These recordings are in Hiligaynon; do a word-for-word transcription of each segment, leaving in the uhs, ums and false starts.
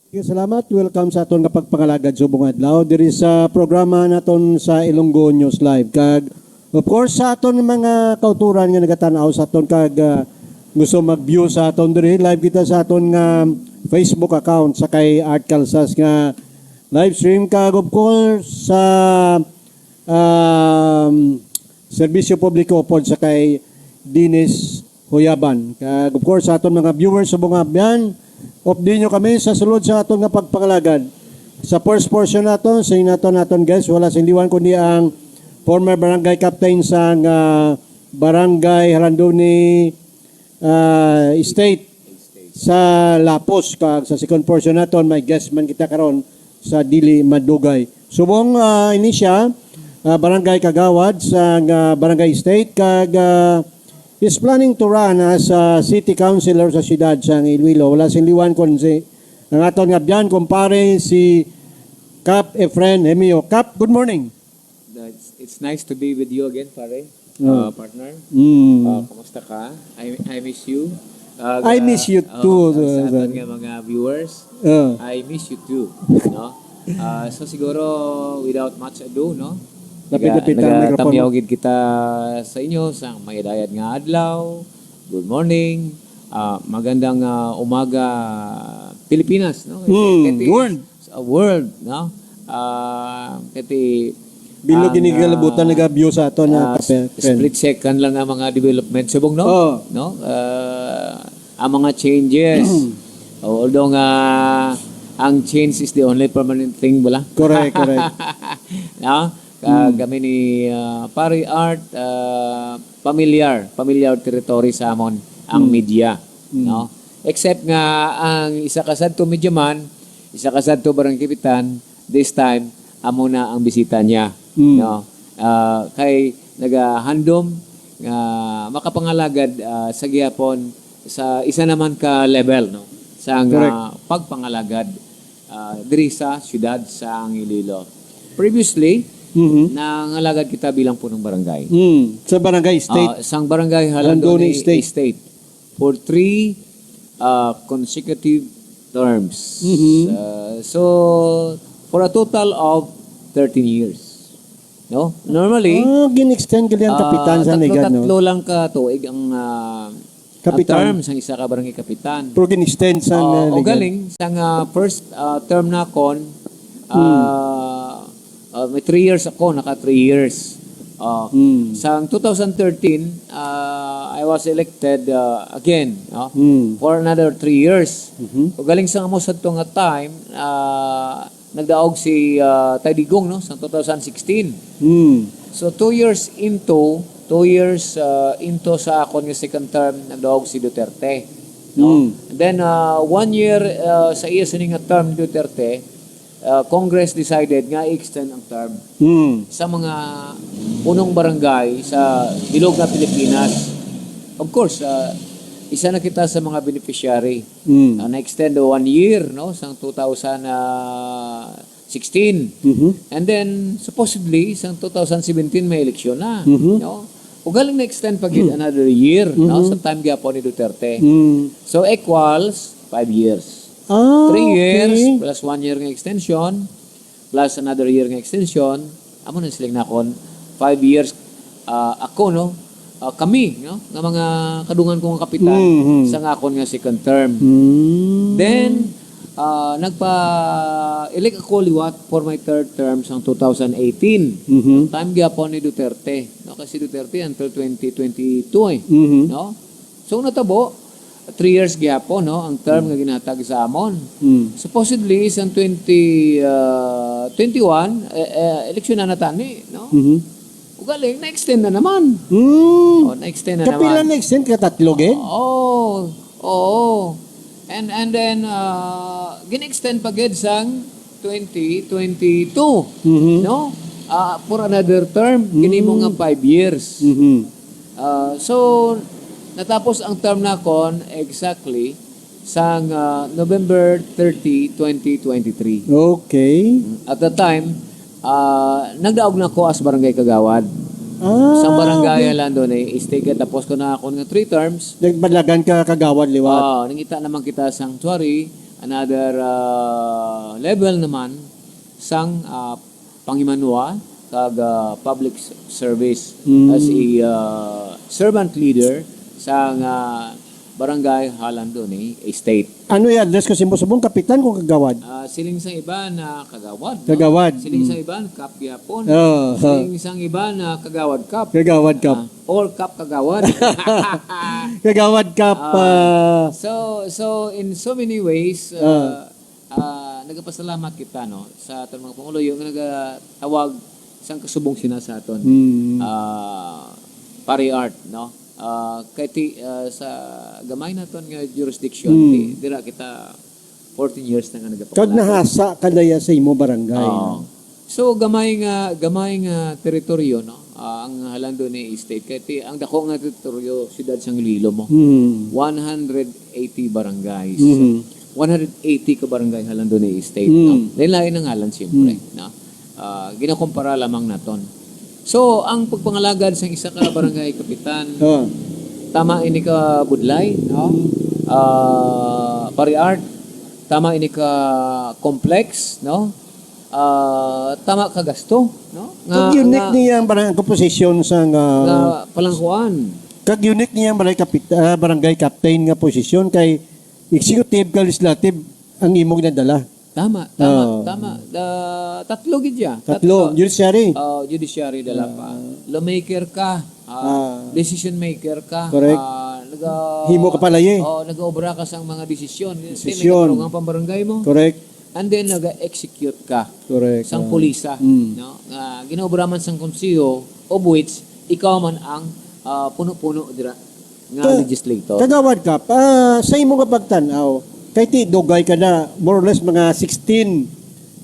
Okay, salamat. Welcome sa aton nga pagpangalagad subong adlaw diri sa programa naton sa Ilonggo News Live. Kag, of course, sa aton mga kauturan nga nagatan-aw sa aton kag, ah, gusto mag-view sa aton diri, live kita sa aton nga Facebook account sa kay Art Calzas nga live stream. Kag, of course, sa, um, serbisyo publiko upod sa kay Dennis Huyaban. Kag, of course, sa aton mga viewers sa Bungabyan, updi nyo kami sa sulod sa aton nga pagpangalagad. Sa first portion naton, sa naton, naton guest, wala sing liwan kundi ang former barangay captain sa nga barangay Halandoni, ah, State sa Lapos. Kag sa second portion naton, may guest man kita karon sa dili madugay. Subong, ah, ini siya, ah, barangay kagawad sa nga barangay state, kag, ah, is planning to run as a city councilor sa siyudad sa Iloilo. Wala sing liwan kun si ang aton nga biyan, kumpare, si Kap Efren Hemio. Kap, good morning. It's, it's nice to be with you again, pare. Oh. Uh, partner. Mm. Uh, kumusta ka? I, I miss you. Uh, I miss you uh, too, uh, sa sir. Aton nga mga viewers, uh, I miss you too. No? Uh, so siguro, without much ado, no? Lapit-lapit ang microphone. Naga-, nagatamiyaw gid kita sa inyo sa mayadayad nga adlaw. Good morning. Uh, magandang, uh, umaga, Pilipinas, no? Mm, world. Sa world, no? Ah, kati, bilog ang, ini kalabutan, ah, nagabyo sa ato na ah, kape-, split second lang ang mga development subong, no? Oh. No? Ah, ang mga changes. Although nga ang change is the only permanent thing, bala. Correct, correct. No? Ka-, kami ni, ah, Pare Art, ah, familiar, familiar territory sa amon ang media, no? Except nga ang isa ka sadto media man, isa ka sadto barangay kapitan, this time, amo na ang bisita niya, no? Ah, kay nagahandom nga makapangalagad, ah, sa gihapon sa isa naman ka level, no? Sa nga pagpangalagad, ah, diri sa siyudad sa Iloilo. Previously, nangalagad kita bilang punong barangay. Mm. Sa barangay state? Ah, sang barangay Halandoni State. State. For three, uh, consecutive terms. Uh, so, for a total of thirteen years. No? Normally, ah, gin-extend gali ang kapitan sa Nigad, no? Tatlo-tatlo lang ka tuig ang, ah, ang term sang isa ka barangay kapitan. Pero gin-extend sa Nigad. Oh, galing, sang, ah, first, ah, term nakon, ah, Uh, may three years ako, naka three years. Uh, sang two thousand thirteen, uh, I was elected, uh, again, no? For another three years. Ugaling sa amo sadto nga time, uh, nagdaog si, uh, Tay Digong, no, sa two thousand sixteen. So, two years into, two years, uh, into sa akon nga second term, nagdaog si Duterte, no? And then, uh, one year, uh, sa iya sini nga term ni Duterte, uh, Congress decided nga i-extend ang term sa mga punong barangay sa bilog nga Pilipinas. Of course, uh, isa na kita sa mga beneficiary. Uh, na-extend one year, no, sang two thousand sixteen. And then, supposedly, sang two thousand seventeen, may eleksyon na, no? Ugaling na-extend pa gid another year, no, sa time gyapon ni Duterte. So, equals five years. Ah, okay. Three years plus one year nga extension, plus another year nga extension, amo na sila nakon, five years, ah, ako, no? Ah, kami, no? Nga mga kadungan ko nga kapitan sa nga akon nga second term. Then, ah, nagpa-elect ako liwat for my third term sang two thousand eighteen. Time gyapon ni Duterte, no? Kasi Duterte until twenty twenty-two, eh, no? So, natabo, three years gyapon, no, ang term nga ginhatag sa amon. Supposedly, sang twenty, ah, twenty-one, eh, eh, eleksyon na natani, no? Ugaling, na-extend na naman. Oh, na-extend na naman. Kapila na-extend? Katatlo gid? Oo. Oo. And, and then, ah, gin-extend pa gid sang twenty twenty-two, no? Ah, for another term, ginimo nga five years. Ah, so, natapos ang term nakon exactly sang, ah, November thirty, twenty twenty-three. Okay. At the time, ah, nagdaog na ko as barangay kagawad. Ah, sa barangay, okay. Halandoni State, tapos ko na akon nga three terms. Nagbanlagan ka kagawad liwat? Oo, nangita naman kita sanctuary. Another, ah, level naman sang, ah, panghimanwa kag, ah, public s-, service Mm. as a, ah, servant leader sang, ah, barangay Halandoni Estate. Ano i-address ko sa imo subong, kapitan kung kagawad? Ah, siling sang iban na kagawad, no? Kagawad. Siling Mm. sang iban kap gyapon. Oo. Siling sang iban na kagawad kap. Kagawad kap. Ah, or kap kagawad. Kagawad kap. Ah, Ah, so so in so many ways, Ah. uh, ah, nagapasalamat kita, no, sa aton mga panguluyo nga nagatawag sang kasubong sina sa aton. Mm. Ah, Pare Art, no? Ah, kay ti, ah, sa gamay naton nga jurisdiction, Mm. ti, dira kita fourteen years na nga nagapakalagot. Kag nahasa ka daya sa imo barangay. Oo. So gamay nga gamay nga teritoryo, no? Ah, ang Halandoni Estate kay ti, ang dako nga teritoryo siyudad sang Iloilo mo. Hmm. One hundred eighty barangays. Mhm. One hundred eighty ka barangay Halandoni Estate, Hmm. no? Lain-lain ang ngalan siyempre, Hmm. no? Ah, ginakumpara lamang naton. So, ang pagpangalagad sang isa ka barangay kapitan, Ah. tama ini ka budlay, no? Ah, Pare Art, tama ini ka complex, no? Ah, tama ka gasto, no? Kag unique niya ang barang-, ang composition sa nga, nga palangkuan. Kag unique niya ang barangay, kapit, ah, barangay captain nga posisyon kay executive kag legislative ang imong nadala. Tama, tama, Oo. tama. Da-, tatlo gid siya. Tatlo, judiciary. Oh, judiciary dala pa. Lawmaker ka, ah, Ah. decision maker ka. Correct. Ah, naga Himo ka palaye. Oh, nag-obra ka sang mga desisyon. Kasi may Desisyon. katarungan pang barangay mo. Correct. And then naga-execute ka Correct. sang Ah. pulisa, Mm. no? Nga ginaobra man sang konseho, of which ikaw man ang, ah, puno-puno dira nga Ka-, legislator. Kagawad ka, pa, sa imo nga pagtan-aw, kay ti dugay ka na, more or less mga sixteen,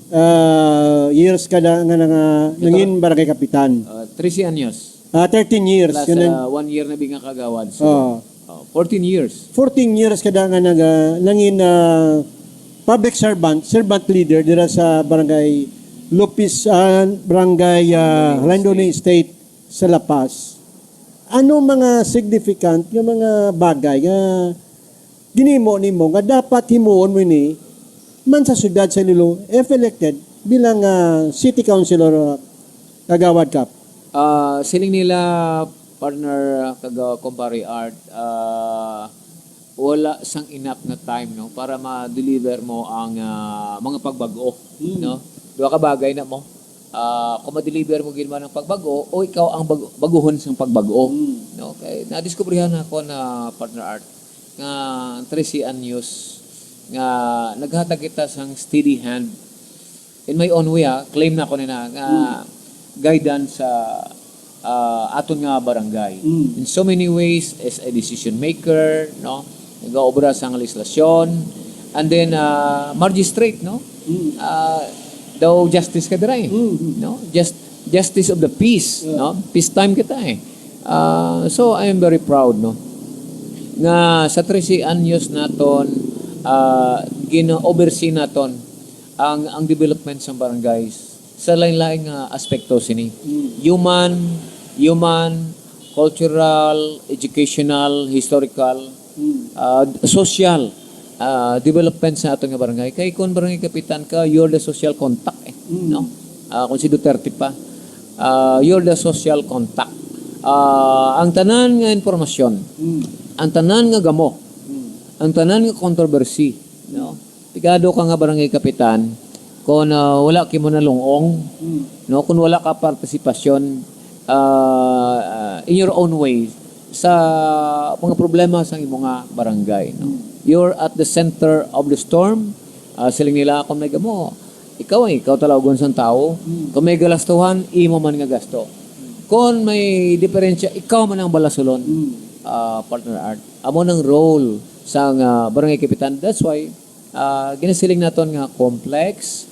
ah, years ka na nga, nga nangin barangay kapitan. Ah, trese anyos. Ah, thirteen years. Plus, Yun ang ah, one year na bi nga kagawad. So, Oo. oh, fourteen years. Fourteen years ka na nga naga-, nangin, ah, public servant, servant leader dira sa barangay Lopez, ah, barangay, ah, Halandoni Halandoni Estate sa La Paz. Ano mga significant nga mga bagay nga ginhimo nimo nga dapat himuon mo ini man sa siyudad sa Iloilo if elected bilang, ah, city councilor, ah, Kagawad Kap? Ah, siling nila, partner, ah, kag, ah, kumpare Art, ah, wala sang enough nga time, no, para ma-deliver mo ang, ah, mga pagbag-o, Mm. no? Duha ka bagay na mo. Ah, kung ma-deliver mo gid man ang pagbag-o o ikaw ang bag-, baguhon sang pagbag-o, Mm. no? Kay nadiskubrihan nako na, partner Art, nga trese anyos nga naghatag kita sang steady hand. In my own way, ah, claim nako ni na nga Mm. guidance sa, ah, aton nga barangay. Mm. In so many ways, as a decision maker, no? Nagaobra sa legislasyon, and then, ah, magistrate, no? Mm. Ah, daw justice ka dira, eh. Mm. No? Just, justice of the peace, Yeah. no? Peace time kita, eh. Ah, so I am very proud, no, nga sa trese anyos naton, ah, gina-oversee naton ang, ang development sa barangays sa lain-lain nga aspekto sini. Mm. Human, human, cultural, educational, historical, Mm. ah, social, ah, development sa aton nga barangay. Kay kung barangay kapitan ka, you're the social contact, eh, Mm. no? Ah, kung si Duterte pa, ah, you're the social contact. Ah, ang tanan nga impormasyon, Mm. ang tanan nga gamo, Mm. ang tanan nga controversy, no? Pigado ka nga barangay kapitan, kung, ah, wala kimo nalung-ong, Mm. no, kung wala ka partisipasyon, ah, ah, in your own way sa mga problema sa imo nga barangay, no? Mm. You're at the center of the storm. Ah, siling nila, kung may gamo, ikaw ay, ikaw talawgon sang tawo. Mm. Kung may galastuhan, imo man nga gasto. Kung may diferensya, ikaw man ang balasulon. Mm. Ah, partner Art, amo nang role sang, ah, barangay kapitan. That's why, ah, ginasiling naton nga complex,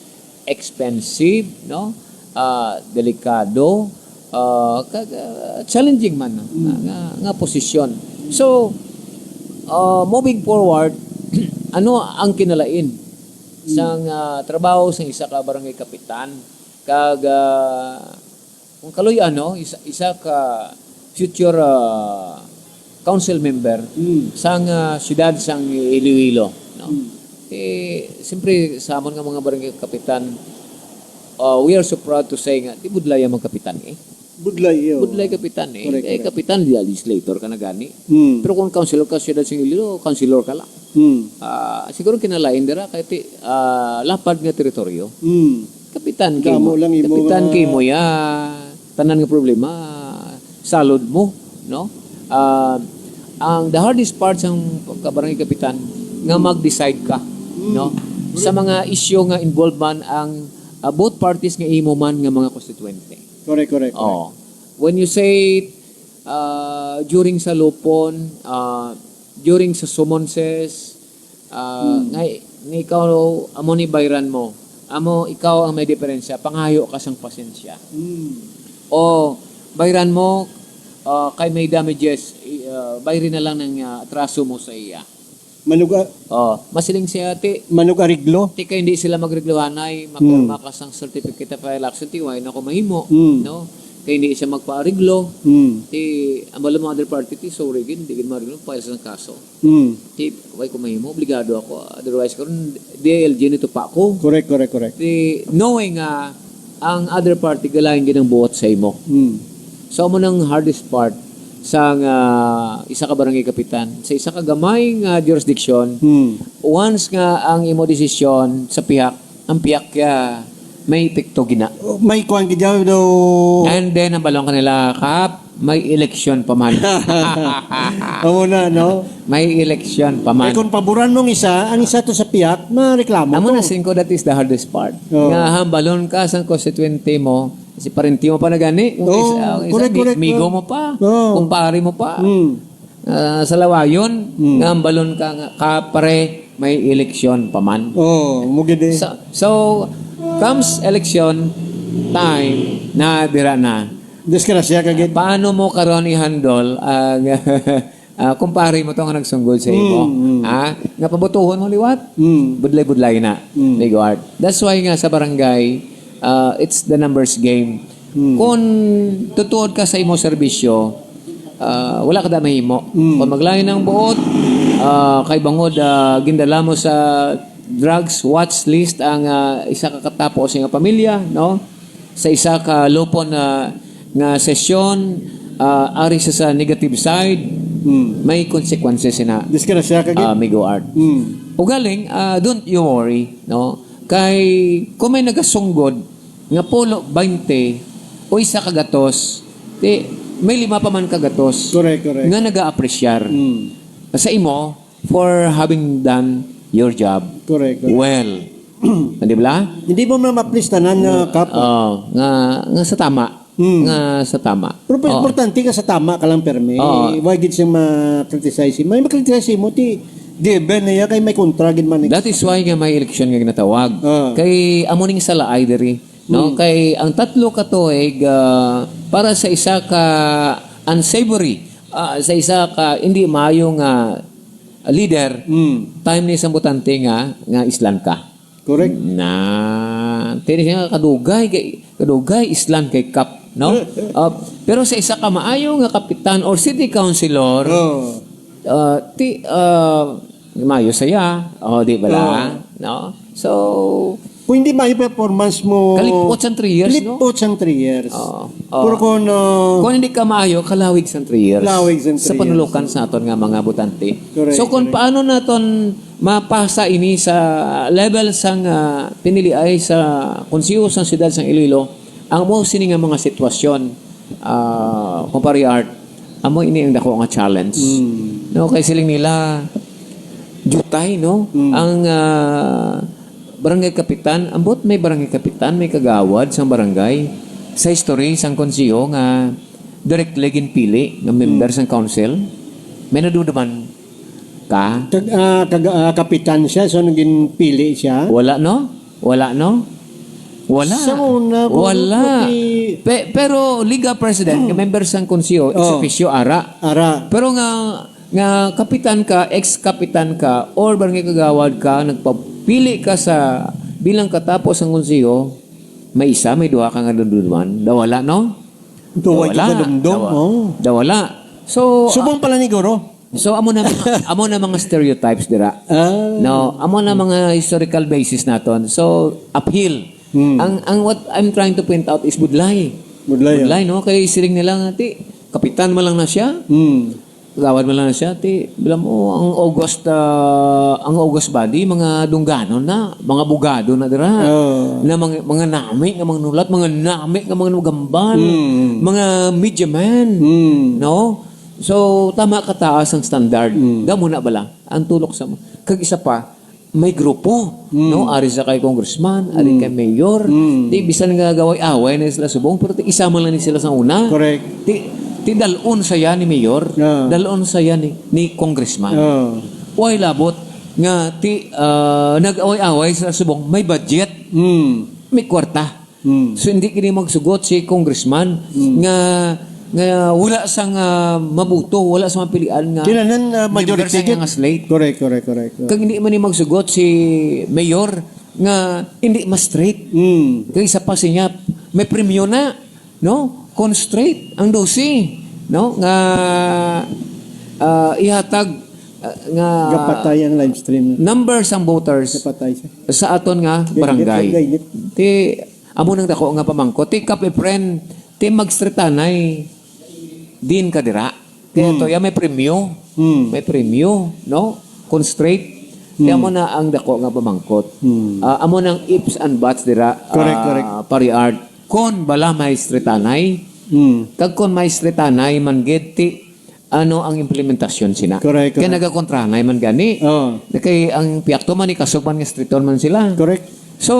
expensive, no? Ah, delikado, ah, kag, ah, challenging man, no? Mm. Nga, nga, nga posisyon. So, ah, moving forward, ano ang kinalain Mm. sang, ah, trabaho sang isa ka barangay kapitan kag, ah, kung kaluy-an, no, isa, isa ka future, ah, council member Mm. sang, ah, siyudad sang Iloilo, no? Mm. Eh, siyempre, sa amon nga mga barangay kapitan, uh, we are so proud to say nga, di budlay ang mga kapitan eh. Budlay, iyo. Budlay kapitan eh. Correct, Eh, correct. kapitan, di legislator ka na gani. Hmm. Pero kung councilor ka, siyudad sing Iloilo, councilor ka lang. Hmm. Ah, siguro kinalain dira, kay ti, ah, lapad nga teritoryo. Hmm. Kapitan kay Damo mo. lang imo Kapitan nga kay mo ya. Tanan nga problema, salod mo, no? Ah, ang the hardest part sang pagka-barangay kapitan nga mag-decide ka, Mm. no? Sa mga isyu nga involved man ang, ah, both parties nga imo man nga mga konstituente. Correct, correct, correct. Oh. When you say, ah, during sa lupon, ah, during sa summonses, ah, Hmm. nga, nga ikaw amo ni bayran mo, amo ikaw ang may diferensya, pangayo ka sang pasensya. Hmm. O bayran mo, ah, kay may damages, i-, ah, bayri na lang ng, ah, atraso mo sa iya. Manuga. Oh, masiling siya, ti, Manug-ariglo. ti kay hindi sila magreglohanay, Hmm. mapirma ka sang certificate of election, ti, why na ko mahimo, Hmm. no? Kay hindi siya magpaariglo, Hmm. ti, ang balo mga other party, ti, sorry, gid, hindi gid maariglo, file sa kaso. Hmm. Ti, why ko mahimo, obligado ako, otherwise, karon, D I L G nito pa ako. Correct, correct, correct. Ti, knowing nga, ang other party, galain gid ang buot sa imo. Hmm. So, amo nang hardest part sang, ah, isa ka barangay kapitan. Sa isa ka gamay nga jurisdiction, Hmm. once nga ang imo desisyon sa pihak, ang pihak kaya may epekto gina. Oh, may kuwan gid daw. And then, ang balong kanila, Kap, may eleksyon pa man. Amo na, no? May eleksyon pa man. Eh, kung paboran mong isa, ang isa to sa pihak, mareklamo Amo to. na, singko, that is the hardest part. Oo. Nga hambalon ka sang konstituente mo, si parenti mo pa na gani, kung Oo, isa, ang isa, correct, mi-, correct, migo correct. mo pa, Oo. kumpare mo pa. Mm. Ah, sa lawayon, Mm. nga hambalon ka nga, "Kapre, may eleksyon pa man." Oo, mo gid eh. So, so, comes election time, na dira na. Disgrasya ka gid. Paano mo karon i-handle ang, ah, kumpare mo to nga nagsunggol sa imo? Mm, mm. Ha? Nga pabutuhon mo liwat? Mm. Budlay-budlay na, Mm. Migo Art. That's why nga sa barangay, ah, it's the numbers game. Mm. Kung tutuod ka sa imo serbisyo, ah, wala ka da mahimo. Mm. Kung maglain ang buot, ah, kay bangod, ah, gindala mo sa drugs watch list ang, ah, isa ka katapo sa iyang pamilya, no? Sa isa ka lupon na, nga sesyon, ah, ari sa, sa negative side, Mm. may consequences na, Disgrasya ka gid. ah, Migo Art. Mm. Ugaling, ah, don't you worry, no? Kay kung may nagasunggod nga pulo, baynte, o isa ka gatos, ti, may lima pa man ka gatos Correct, correct. nga naga-apresyar Mm. sa imo for having done your job Correct, correct. well. Di ba? Hindi mo man ma-please tanan, uh, Kap. Oh, nga, nga sa tama. Mm. Nga sa tama. Pero pa Oh. importante ka sa tama ka lang, permi. Oo. Why gid siya ma-criticize mo? May ma-criticize mo, ti, given niya kay may kontra gid man. That is why nga may eleksyon nga ginatawag. Ah. Kay amo ning salaay diri, no? Mm. Kay ang tatlo ka tuig, ah, para sa isa ka unsavory, ah, sa isa ka hindi maayo nga leader, Mm. time ni sang botante nga, nga islan ka. Correct. Na, tini siya kadugay kay, kadugay islan kay Kap, no? Ah, pero sa isa ka maayo nga kapitan or city councilor, Oh. ah, ti, ah, maayo saya, oh, di ba la? Oh. No? So, Kung hindi maayo performance mo, Kalipot sang three years, no? kalipot sang three years. Oo. Oo. Pero kung, ah, Kung hindi ka maayo, kalawig sang three years. Lawig sang Sa three years. panulukan sa aton nga mga botante. Correct, So, kung correct. paano naton mapasa ini sa level sang, ah, piniliay sa Konseho sang Siyudad sang Iloilo, ang mo sini nga mga sitwasyon, ah, Kumpare Art, amo ini ang dako nga challenge. Mm. No, kay siling nila, jutay, no? Mm. Ang, ah, barangay kapitan, ambot may barangay kapitan, may kagawad sang barangay sa history sang konseho nga directly ginpili nga member Mm. sang council. May naduduman ka? Kag-, ah, kag-, ah, kapitan siya, so nung ginpili siya? Wala, no? Wala, no? Wala. Sa una, kung Wala. pati Pe-, pero legal president, nga member sang konseho, ex Oh. officio, ara. Ara. Pero nga, nga kapitan ka, ex-kapitan ka, or barangay kagawad ka, nagpapili ka sa bilang katapo sang konseho, may isa, may duha ka nga dumduman. Daw wala, no? Duha Daw wala. ka dumdum, Daw wa-, oh. daw wala. So, Subong pala ni Guro. So, amo na, amo na mga stereotypes dira. Ah. No, amo na mga historical basis naton. So, uphill. Hmm. Ang, ang what I'm trying to point out is budlay. Budlay, ah. Budlay, no? Kay siling nila nga, ti, kapitan man lang na siya. Hmm. Gawad man lang na siya, ti, alam mo, ang August, ah, ang August body, mga dungganon na, mga bugado na dira. Ah. Na mga, mga nami nga mga nulat, mga nami nga mga nugambal, Hmm. mga media man. Hmm. No? So, tama ka taas ang standard. Mm. Damo na bala ang tulok sa mo. Kag isa pa, may grupo, Mm. no? Ari sa kay congressman, ari Mm. kay mayor. Mm. Di bisan nga gaway-away na sila subong, pero ti isa man lang ni sila sa una. Correct. Ti, ti dalon saya ni mayor, Yeah. dalon saya ni, ni congressman. Yeah. Way labot nga ti, ah, nag-away-away sila subong, may budget, Mm. may kwarta. Hmm. So, hindi kini magsugot si congressman Hmm. nga, nga wala sang, ah, mabuto, wala sa mapilian nga Kinanan, ah, member majority sa gid. Nga slate. Correct, correct, correct. Kag hindi man ni magsugot si mayor nga hindi ma-straight. Hmm. Kay sa pa siya, may premyo na, no? Kung straight ang dose, no? Nga, ah, ihatag, ah, nga Gapatay ang live stream. Number sang voters Gapatay siya. Sa aton nga Gainit, barangay. Gainit. Ti, amo nang dako nga pamangkot. Ti, Kap Efren, ti magstritanay din ka dira. Kaya Hmm. to, ya may premyo. Hmm. May premyo, no? Kung straight. Kaya Hmm. mo na ang dako nga pamangkot. Hmm. Ah, amo nang ifs and buts dira, Correct, ah, correct. Pari Art. Kon bala may stritanay, Hmm. kag kon may stritanay man gid ti ano ang implementasyon sina. Correct, Kaya correct. nagakontrahanay man gani. Oh. Na kay ang piyakto man ni kasog man nga striton man sila. Correct. So,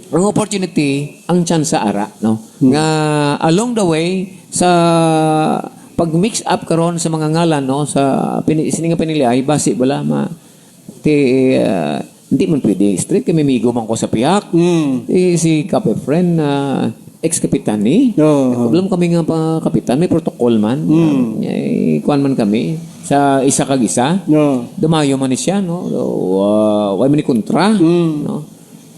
ang opportunity, ang tsansa ara, no? Hmm. Nga along the way sa pag-mix up karon sa mga ngalan, no, sa pini-, sini nga pinili ay basi wala ma ti, ah, hindi man pwede straight kay may migo man ko sa pihak. Mm. Eh, si Kap Efren, ah, ex-kapitan ni. Oo. Problem kami nga pa kapitan, may protocol man. Mm. Ah, eh, kuwan man kami sa isa kag isa. Oo. Dumayo man ni siya, no? So, ah, way man ni kontra, Mm. no?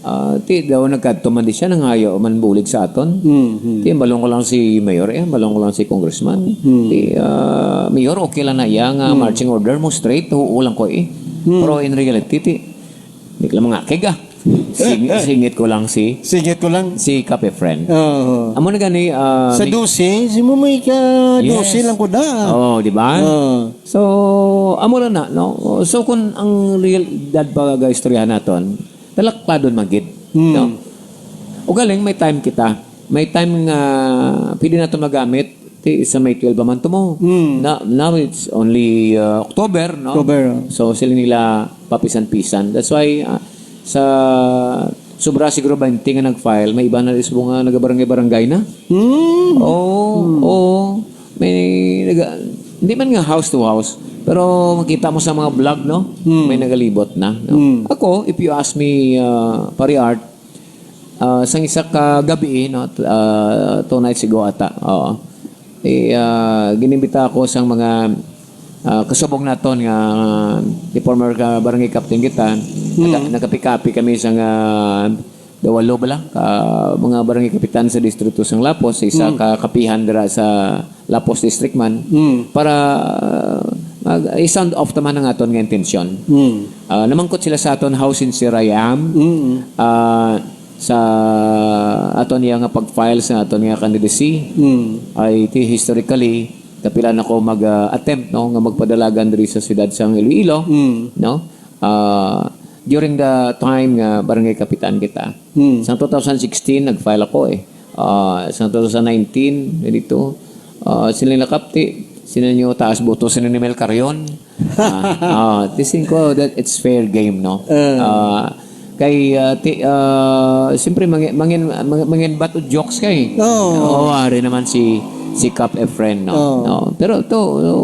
Ah, ti daw nagkadto man di siya, nangayo man bulig sa aton. Mm, mm. Ti, balong ko lang si Mayor, eh, balong ko lang si Congressman. Mm. Ti, ah, Mayor, okay lang na iya nga Mm. marching order mo, straight, oo lang ko, eh. Mm. Pero in reality, ti, di ka lang mangakig, ah. Sing-, singit ko lang si, Singit ko lang. si Kap Efren. Oo. Amo na gani, ah, Sa may dose, si mo may ka dose Yes. lang ko da. Oo, di ba? Oo. So, amo na na, no? So, kung ang realidad pa gaistoryahan naton, talakpadon man gid, Hmm. no? Ugaling may time kita. May time nga pwede nato magamit, ti, sa May twelve pa man to mo. Hmm. Na-, now it's only, uh, October, no? October, oh. So, sila nila papisan-pisan. That's why, uh, sa sobra siguro twenty nga nag-file, may iba na isbo nga nagabarangay-barangay na. Hmm. Oo, Hmm. oo. May naga-, hindi man nga house to house, pero makita mo sa mga vlog, no? Hmm. May nagalibot na, no? Hmm. Ako, if you ask me, uh, Pari Art, Ah, sang isa ka gabi, no, t-, ah, two nights ago ata. Oo. Eh, ah, ginimbita ako sang mga, ah, kasubong naton nga, ah, di former ka barangay captain kita. Naka-, Mm. nagkapi-kapi kami sang, ah, dawalo bala ka mga barangay kapitan sa distrito sang Lapos, sa isa Mm. ka kapihan dira sa Lapos District man, Mm. para, ah, mag-, i-sound off naman ang aton nga intensyon. Mm. Ah, namangkot sila sa aton, "How sincere I am." Mm. Ah, sa aton iya nga pag-file sa aton nga candidacy, Mm. ay ti historically, kapila na ko mag, ah, attempt, no, nga magpadalagan diri sa siyudad sang Iloilo, Mm. no? Ah, during the time nga barangay kapitan kita, Hmm. Sang two thousand sixteen, nag-file ako eh. Ah, sang two thousand nineteen, dito, ah, sila nakapti, sila nyo taas boto, sila ni Mel Carion. Ah, ah, tising ko that it's fair game, no? Ah. Ah, kay, ah, ti-, ah, siyempre, mangin, mangin, mangin, mangin bato jokes kay. Oo. Oo, ari naman si, si Cap Efren, no? Oo. No? Pero to, no,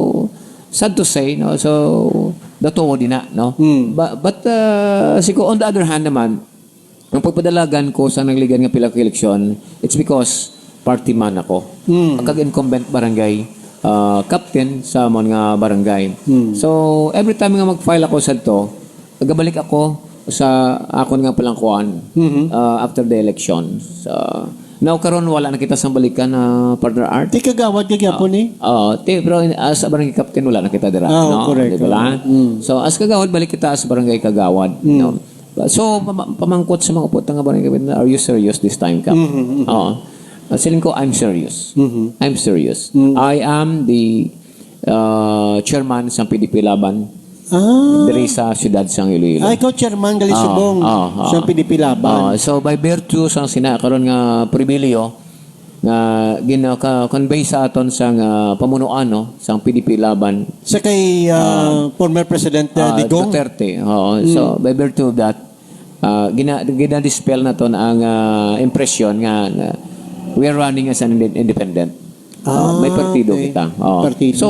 sad to say, no? So, datuo din na, no? Hmm. Ba-, but, ah, siguro, on the other hand naman, ang pagpadalagan ko sa nagligad nga pila ka eleksyon, it's because party man ako. Mm. Kag incumbent barangay, ah, captain sa amon nga barangay. Mm. So, every time nga mag-file ako sa to, nagabalik ako sa akon nga palangkuan, Mhm. ah, after the election. Sa, Now, karon wala na kita sang balikan na, partner Art. Ti kagawad ka gyapon, eh? Oo, ti, pero in- as a barangay captain, wala na kita dira, Ah, no? correct. Di ba lang? Oo. Mm. So, as kagawad, balik kita as barangay kagawad, Mm. no? So, pama- pamangkot sa mga upod nga barangay captain, "Are you serious this time, Kap?" Mhm, mhm. Oo. Ah, siling ko, "I'm serious. Mhm. I'm serious. Mm. I am the, uh, chairman sa P D P Laban Ah. diri sa siyudad sang Iloilo." Ah, ikaw chairman gali Ah, subong ah, ah. sa P D P Laban. Ah, so, by virtue sang sina karon nga pribilehyo nga ginaka-convey sa aton sang, ah, pamunuan, no, sang P D P Laban, Sa kay, ah, ah, former President, ah, ah, Digong. Duterte. Oo. So, Mm. by virtue of that, ah, gina-, gina-dispel naton ang, ah, impresyon nga, nga we are running as an inde-, independent. Ah, may Ah, partido okay. kita. Oo. Partido. So,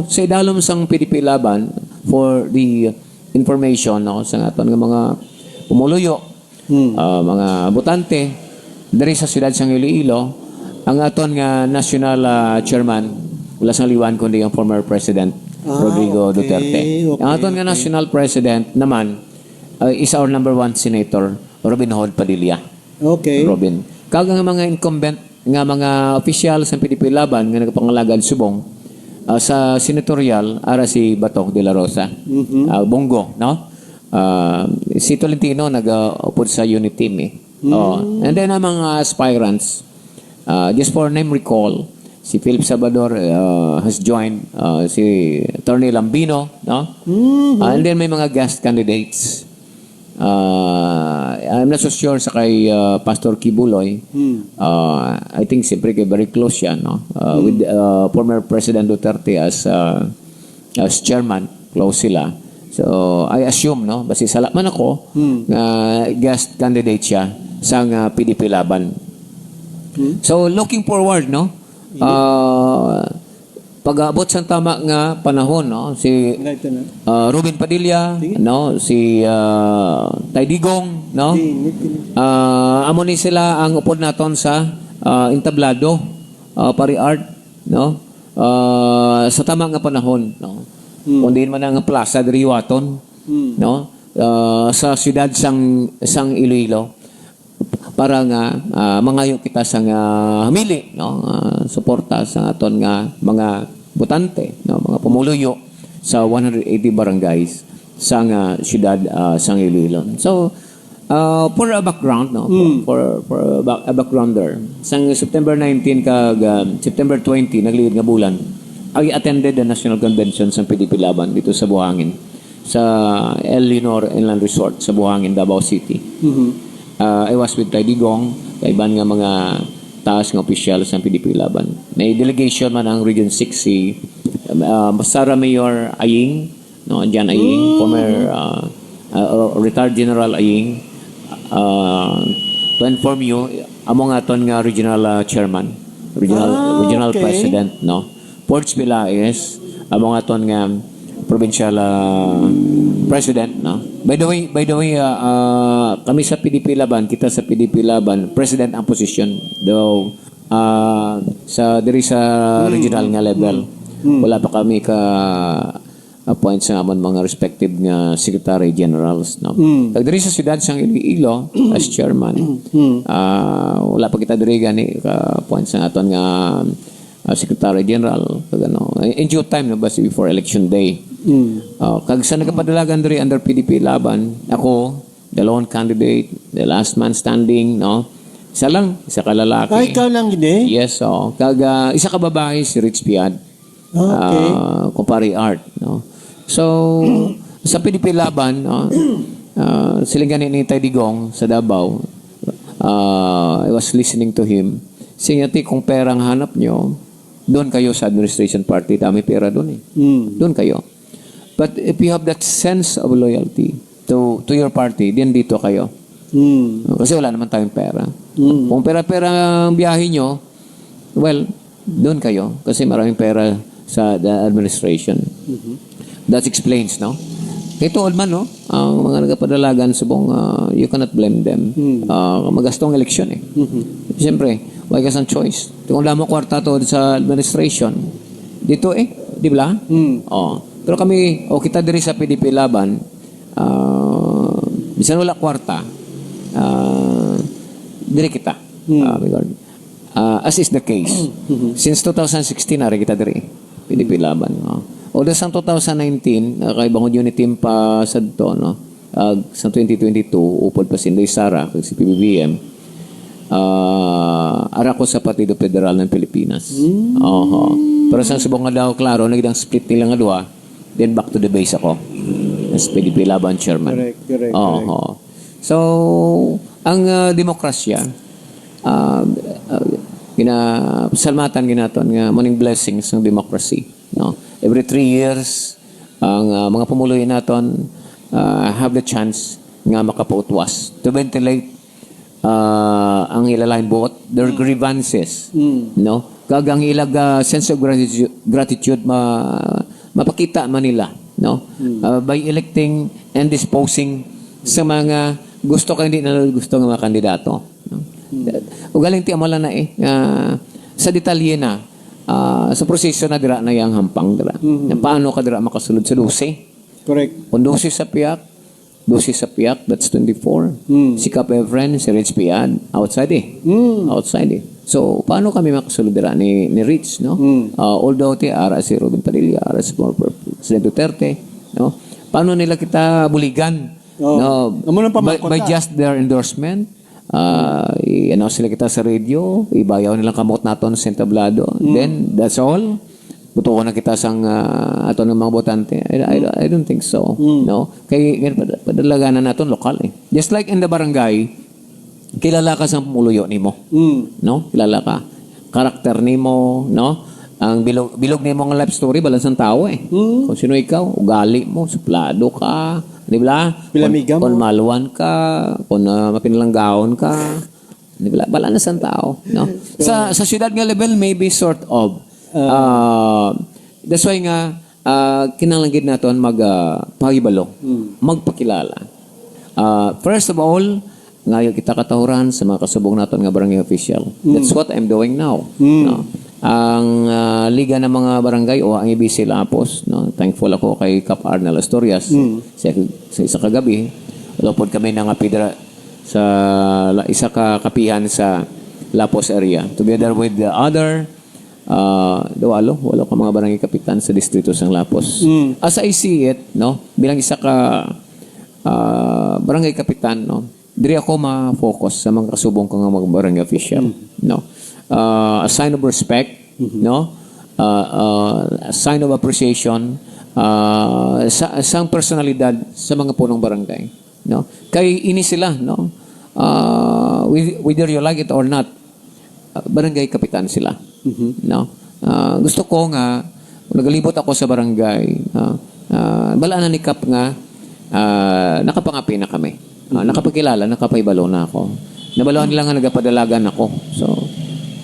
sa idalom sang P D P Laban, for the information, no, sa aton nga mga pumuluyo, Hmm. ah, mga botante, diri sa siyudad sang Iloilo, ang aton nga national, ah, chairman, wala sang liwan kundi ang former President Ah, Rodrigo okay, Duterte. Ang okay, aton nga okay. national president naman, ah, is our number one senator, Robin Hood Padilla. Okay. Robin. Kag ang mga incumbent nga mga opisyal sa P D P Laban nga nagapangalagad subong, ah, sa senatorial, ara si Bato de la Rosa, Mhm. ah, Bong Go, no? Ah, si Tolentino nag-, ah, upod sa unit team, eh. Mm. Oh. And then ang mga aspirants, ah, just for name recall, si Philip Salvador, ah, has joined, ah, si Attorney Lambino, no? Mhm. Ah, and then may mga guest candidates. Ah, I'm not so sure sa kay, ah, Pastor Kibuloy. Hmm. Ah, I think siyempre kay very close siya, no? Ah, Hmm. with, ah, former President Duterte as, ah, as chairman, close sila. So, I assume, no, basi sala man ako, Hmm. nga guest candidate siya sa nga P D P Laban. Hmm. So, looking forward, no? Hmm. Ah, pag-abot sa tama nga panahon, no, si, Right na. ah, Robin Padilla, Sige. no, si, ah, Tay Digong, no? Sige, sige. Ah, amo ni sila ang upod naton sa, ah, entablado, ah, Pari Art, no? Ah, sa tama nga panahon, no? Hmm. Kung diin man ang plaza diri Yuaton, Hmm. no? Ah, sa siyudad sang, sang Iloilo. Para nga, ah, mangayo kita sa nga hamili, no? Ah, suporta sa aton nga mga botante, no? Mga pumuluyo sa one hundred eighty barangays sa nga siyudad, ah, sang Iloilo. So, ah, for a background, no? For, Mm. for, for a, back- a backgrounder, sang September nineteen kag, ah, September twenty, nagliid nga bulan, I attended the National Convention sa P D P Laban dito sa Buhangin, sa El Leonor Inland Resort sa Buhangin, Davao City. Mhm. Ah, I was with Tay Digong, kaiban nga mga taas nga opisyal sa P D P Laban. May delegation man ang Region six, si, ah, Sara Mayor Aying, no, John Aying, Mm. former, ah, ah, uh, retired General Aying, ah, to inform you, amo nga aton nga regional, ah, chairman, regional, Ah, regional okay. president, no? Porge Pelaez, amo nga aton nga provincial, ah, president, no? By the way, by the way, ah, ah, kami sa P D P Laban, kita sa P D P Laban, president ang posisyon. Though, ah, sa, diri sa Hmm. regional nga level, Hmm. wala pa kami ka appoint sa amon mga respective nga secretary generals, no? Mm. Kag diri sa siyudad sang Iloilo, as chairman, Mm. ah, wala pa kita diri gani ka appoint sa aton nga, ah, secretary general, kag ano, in due time, no, basta before election day. Mm. Ah, kag sa nagapadalagan diri under P D P Laban, ako, the lone candidate, the last man standing, no? Isa lang, isa ka lalaki. Ah, ikaw lang gid eh? Yes, oo. Kag, ah, isa ka babae, si Rich Piad. Okay. Ah, kumpare Art, no? So, sa P D P Laban, no, ah, siling gani ni Tay Digong sa Davao, ah, I was listening to him. Siling niya, "Ti, kung pera ang hanap nyo, doon kayo sa administration party, dami pera doon eh. Mm. Doon kayo. But if you have that sense of loyalty to, to your party, then dito kayo." Mm. Kasi wala naman tayong pera. Mm. Kung pera-pera ang biyahe nyo, well, doon kayo. Kasi maraming pera sa the administration. Mhm. That explains, no? Kay tuod man, no? Ang mga nagapadalagan subong, ah, you cannot blame them. Mm. Ah, magasto ang eleksyon, eh. Mhm. Siyempre, wala ka sang choice. Kung wala mo kwarta tuod sa administration, dito, eh, di ba? Mm. Oh. Pero kami, o kita diri sa P D P Laban, ah, bisan wala kwarta, ah, diri kita. Mm. Ah, my God. Ah, as is the case. Since two thousand sixteen, ari kita diri. P D P Laban, no? Although sang two thousand nineteen, ah, kay Bangod Unity pa sadto, no? Ag sa twenty twenty-two, upod pa si Inday Sara, kag si P B B M, ah, ara ko sa Partido Federal ng Pilipinas. Oho. Pero sa subong nga daw, klaro, nagdang split nila nga duha, then back to the base ako. As P D P Laban chairman. Correct, correct, Oho. So, ang, ah, demokrasya, ah, ah, gina-, pasalamatan ginaton nga morning blessings ng democracy, no? Every three years, ang, ah, mga pumuluyo naton, ah, have the chance nga makapautwas to ventilate, ah, ang ila lain buot, their grievances, Mm. no? Kag ang ilag, ah, sense of gratitude, gratitude ma-, mapakita man nila, no? Mm. Ah, by electing and disposing sa mga gusto kag hindi na gusto nga mga kandidato, no? Mm. Ugaling ti amo lang na eh, nga sa detalye na, ah, sa proseso na dira na yang hampang dira. Mm. Na paano ka dira makasulod sa dose? Correct. Kung dose sa piyak, dose sa piyak, that's twenty-four. Mm. Si Kap Efren, si Rich Pian, outside eh. Mm. Outside eh. So, paano kami makasulod dira ni, ni Rich, no? Mm. Ah, although ti ara si Robin Padilla, ara si former President Duterte, no? Paano nila kita buligan? Oh. No? Amo nang By, pamangkot by na. Just their endorsement, ah, i-announce sila kita sa radio, ibayaw nilang kamot naton sa entablado. Mm. Then, that's all. Butuon na kita sang, ah, aton nga mga botante. I, I, I don't think so. Mm. No? Kay, gan-, pad-, padalaganan naton lokal eh. Just like in the barangay, kilala ka sa pumuluyo nimo. Mm. No? Kilala ka. Karakter nimo, no? Ang bilog, bilog nimo nga life story, balan sang tao eh. Mm. Kung sino ikaw, ugali mo, suplado ka, di ba? Kung, Pilamigam mo. Kung maluwan ka, kung, ah, mapinalanggaon ka, di ba? Balan na sang tao, no? Sa, sa syudad nga level, maybe sort of. Ah. Ah, that's why nga, ah, kinahanglan gid naton mag, ah, pahibalo, Mm. magpakilala. Ah, first of all, ngayo kita katahuran sa mga kasubong naton nga barangay official. Mm. That's what I'm doing now. Mm. No? Ang, ah, Liga ng mga Barangay o ang A B C Lapos, no? Thankful ako kay Kap Arnel Asturias. Mm. Sa, sa isa ka gabi, lupod kami na nga pidra sa la-, isa ka kapihan sa Lapos area. Together with the other, ah, walo, walo ka mga barangay kapitan sa distrito sang Lapos. Mm. As I see it, no, bilang isa ka, ah, barangay kapitan, no, diri ako ma-focus sa mga kasubong ko nga mga barangay official, Mm. no. Ah, a sign of respect, Mm-hmm. no, ah, ah, a sign of appreciation, ah, sa, sang personalidad sa mga punong barangay, no. Kay ini sila, no, ah, with-, whether you like it or not, ah, barangay kapitan sila. Mhm. No? Ah, gusto ko nga, kung nagalibot ako sa barangay, ah, ah, balaan na ni Kap nga, ah, nakapangapi na kami. Ah, Mhm. nakapakilala, nakapahibalo na ako. Nabaluan nila nga nagapadalagan ako. So,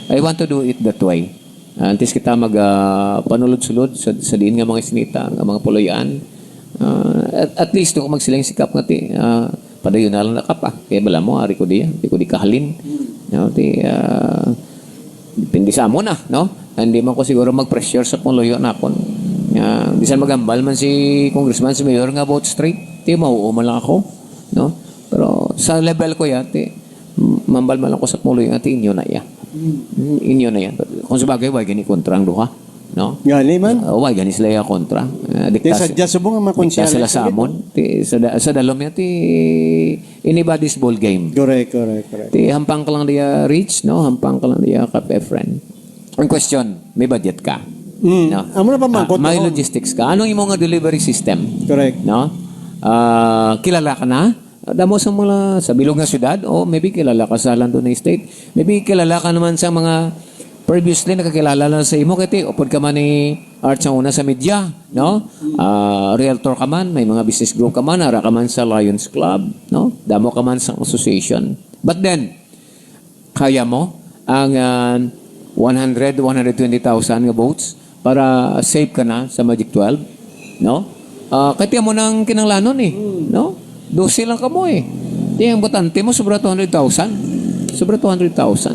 I want to do it that way. Ah, antes kita mag, ah, panulod-sulod sa, sa diin nga mga isinita, nga mga puloy-an, ah, at, at least, kung magsiling si Kap nga ti, ah, padayon na lang na Kap, ah. Kaya bala mo, ari ko diya, di ko di kahalin. Hmm. No, ti, ah, depende sa amo na, no? Hindi man ko siguro mag-pressure sa kung luyo na akon. Ah, bisan magambal man si congressman, si mayor nga vote straight, ti mauo man lang ako, no? Pero sa level ko ya, ti, mambal man lang ko sa kung luyo nga, ti inyo na ya. Hmm. Mm, inyo na yan. Kung sa bagay, why gani kontra ang duha? No? Gani man. Uh, why gani sila ya kontra? Uh, Ti dikta sa si-, dya subong ang mga dikta konsehales sila sa sa amon. Ti, sa da-, sa dalom niya, ti anybody's ball game. Correct, correct, correct. Ti hampang ka lang diya Rich, no? Hampang ka lang diya Kap Efren. Ang question, may budget ka? Mm. No? Amo na pa Ah, mangkot may ako. Logistics ka. Anong imo nga delivery system? Correct. No? Ah, kilala ka na? Damo sa mga, sa bilog nga syudad, o maybe kilala ka sa London Estate. Maybe kilala ka naman sa mga previously nakakilala lang sa imo, kay ti, upod ka man ni Art sa una sa media, no? Ah, realtor ka man, may mga business group ka man, ara ka man sa Lions Club, no? Damo ka man sa association. But then, kaya mo ang, ah, one hundred, one hundred twenty thousand nga votes para safe ka na sa Magic twelve, no? Ah, kay ti amo nang kinahanglanon eh, Hmm. no? Dose lang kamo eh. Di ang botante mo, sobra two hundred thousand. Sobra two hundred thousand.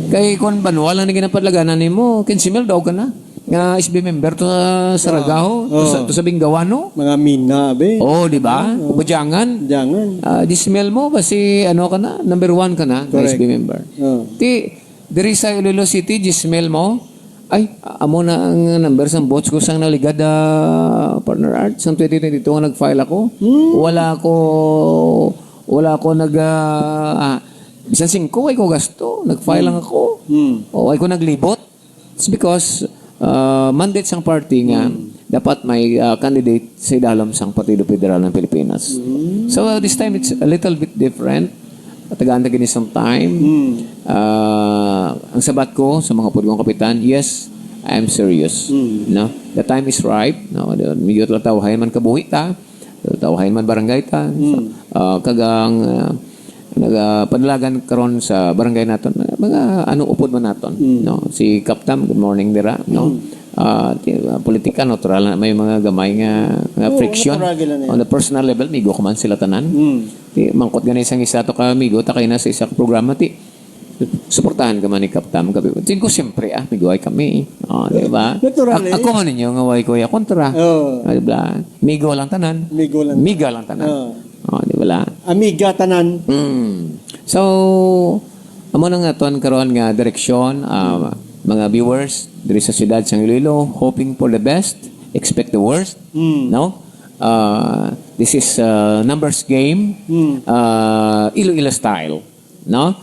Kay kung banwa lang ni ginapadlaganan nimo, quince mil daw ka na. Nga S B member to sa Saraga, Oh. to sa, Oh. to sa Bingawano. Mga mina, be. Oh, di ba? Oh. Kabujangan. Jangan. Ah, di smell mo ba si ano ka na? Number one ka na, nga Correct. S B member. Oh. Ti, Diri sa Iloilo City, Jismel mo? Ay, amo na ang number sang bots ko sang naligad, ah, partner Art, sang twenty twenty-two nga nag-file ako. Hmm. Wala ako, wala ako nag, ah, ah, bisan singko, ay ko gasto. Nag-file lang ako. Hmm. O, ay ko naglibot. It's because, ah, mandate sang party nga Hmm. dapat may, ah, candidate sa idalom sang Partido Federal ng Pilipinas. Hmm. So, uh, this time, it's a little bit different. Tagaan ta gini some time. Hmm. Ah, ang sabat ko sa mga upod kong kapitan, yes, I am serious. Hmm. No? The time is ripe. No? Medyo tawhay man kabuhi ta. Tawhay man barangay ta. So, Hmm. ah, kag ang, ah, nagapanalagan karon sa barangay naton, mga ano upod man naton, Mm. no? Si Kaptam, good morning dira, no? Mm. Ah, ti-, ah, politika, natural na may mga gamay nga, nga Oo, friction. Natural gila na yan. On the personal level, migo ko man sila tanan. Mm. Ti, mangkot gani sang isa to ka amigo, ta kay na sa isa ka programa, ti, suportahan ka man ni Kaptam, kabi ko. Tingko, siyempre, ah, migo ay kami. Oh, di ba? Natural Ak-, eh. Ako man ninyo nga way ko ya kontra. Oo. Ah, di ba? Migo lang tanan. Migo lang. Miga lang tanan. Oo. Oh, di ba? Amiga tanan. Mm. So, amo na nga aton karon nga direksyon, ah, mga viewers diri sa siyudad sang Iloilo, hoping for the best, expect the worst, Mm. no? Ah, this is, ah, numbers game, Mm. ah, Iloilo style, no?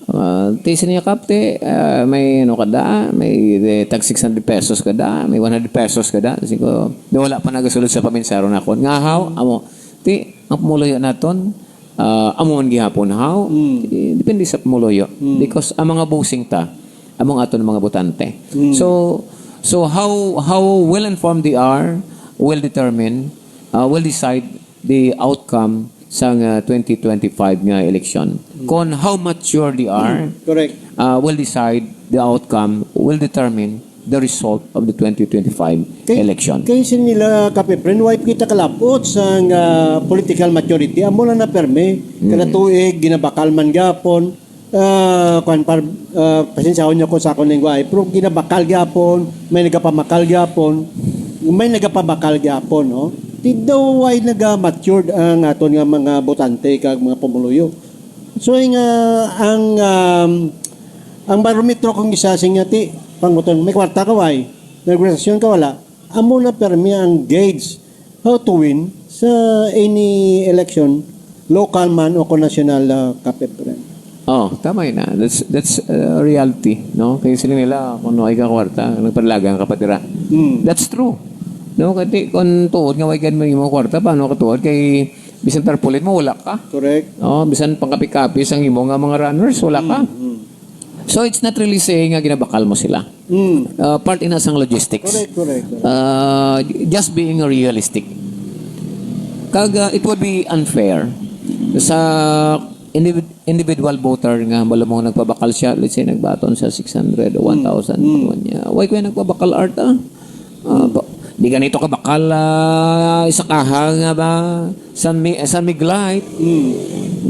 Ah, ti sa niya kapte, ah, may ano ka da, may, eh, tag six hundred pesos ka da, may one hundred pesos ka da. Siguro, di wala pa nagasulod sa paminsaro nakon. Nga haw, amo, ti, ang pumuluyo naton, ah, amo man gihapon, haw. Mm. Eh, depende sa pumuluyo. Mm. Because ang mga bossing ta, among aton mga botante. Mm. So, so how, how well informed they are will determine, ah, will decide the outcome sang, ah, twenty twenty-five nga eleksyon. Mm. Kon how mature they are, Correct. ah, will decide the outcome, will determine the result of the twenty twenty-five Kay, election. Kay sin nila, Kapipren, why kita kalapot sang, ah, political maturity? Amo lang na permi. Mm. Kada tuig, ginabakal man gapon. Ah, kwan, par-, ah, pasensyahon niyo ko sa akon lengguwahe, pero ginabakal gyapon, may nagapamakal gyapon, may nagapabakal gyapon, no? Di daw ay naga-matured ang aton nga mga botante kag mga pumuluyo. So, nga ang, um, ang barometro kung isa sing nga ti, panguton, may kwarta ka, way? May organisasyon ka, wala? Amo na permi ang gauge how to win sa any election, local man o kung national, ah, Kapipren. Oh, tama yun, ah. That's, that's, uh, reality, no? Kaya sila nila, kung ano ay kakwarta, nagpadalagan ka pa dira. Hmm. That's true. No, kasi kung tuod nga way gid mo yung kwarta, paano ka tuod? Kay bisan tarpaulin mo, wala ka. Correct. Oh, bisan pangkapi-kapi sang imo nga mga runners, wala ka. Hmm, hmm. So, it's not really saying nga ginabakal mo sila. Mm. Uh, part ina sang logistics. Correct, correct, correct. Uh, just being realistic. Kag, uh, it would be unfair sa individ-, individual voter nga, bala mo, nagpabakal siya, let's say, nagbaton sa six hundred o Mm. one thousand, Mm. ano niya. Why kuya nagpabakal, Art, ah? Ah, Mm. pa-, di ganito kabakal, ah, isa kaha nga ba? San Mi-, San Mig Light. Mm.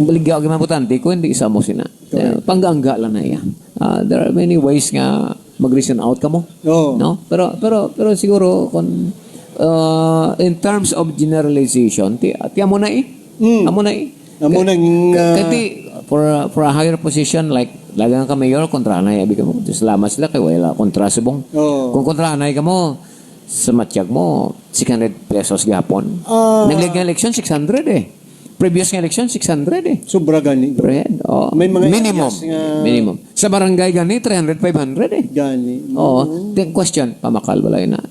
Baligya, ang mga botante ko, hindi isa mo sina. Correct. Eh, panggaangga lang na iya. Ah, there are many ways nga mag-reason out ka mo. Oo. No? Pero, pero, pero siguro, kung, ah, in terms of generalization, ti, ti amo na eh. Mm. Amo na eh. Amo Ka-, nang, ka-, ah, kati, for, for a higher position, like, lagang ka mayor, kontra na, abi ka mo. Salamat sila kay wala kontra subong. Oo. Kung kontra na ka mo, sa matyag mo, six hundred pesos gihapon. Ah. Naglig nga eleksyon, six hundred eh. Previous nga eleksyon, six hundred eh. Sobra gani. Bread, oh. May mga Minimum. areas nga Minimum. Sa barangay gani, three hundred, five hundred eh. Gani. Oo. Mm. Then question, pamakal wala yun na.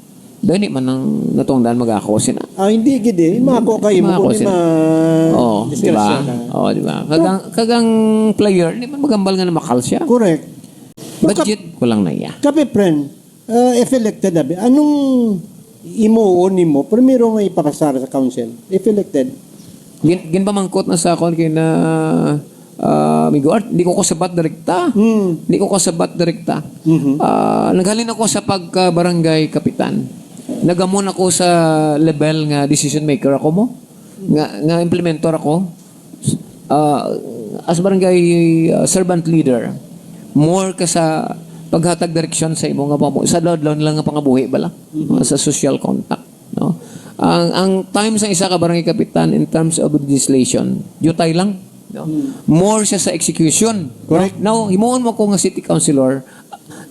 Dahil di man ang natungdan mag-ako sina. Ah, hindi gid eh. Mako kayo mo Mako kung di sina. ma- Oo, di disgrasya ba? ka. Oo, di ba? Kagang, kagang player, di man magambal nga namakal siya. Correct. Budget, kulang na iya. Kape, friend, ah, if elected, abi, anong imuon nimo? Primero may ipapasar sa council. If elected. Gin-, ginpamangkot na sa akon kay na, ah, Amigo Art, di ko kasabat direkta. Hmm. Di ko kasabat direkta. Mhm. Ah, naghalin ako sa pagka-barangay kapitan. Nagamon ako sa level nga decision maker ako mo. Nga, nga implementor ako. Ah, as barangay, ah, servant leader, more ka sa paghatag direksyon sa imo nga pamu-, sa adlaw-adlaw nila nga pangabuhi bala, Mhm. sa social contact, no? Ang, ang time sa isa ka barangay kapitan in terms of legislation, yutay lang. No? Mm. More siya sa execution. Correct. Now, himuon mo ko nga city councilor,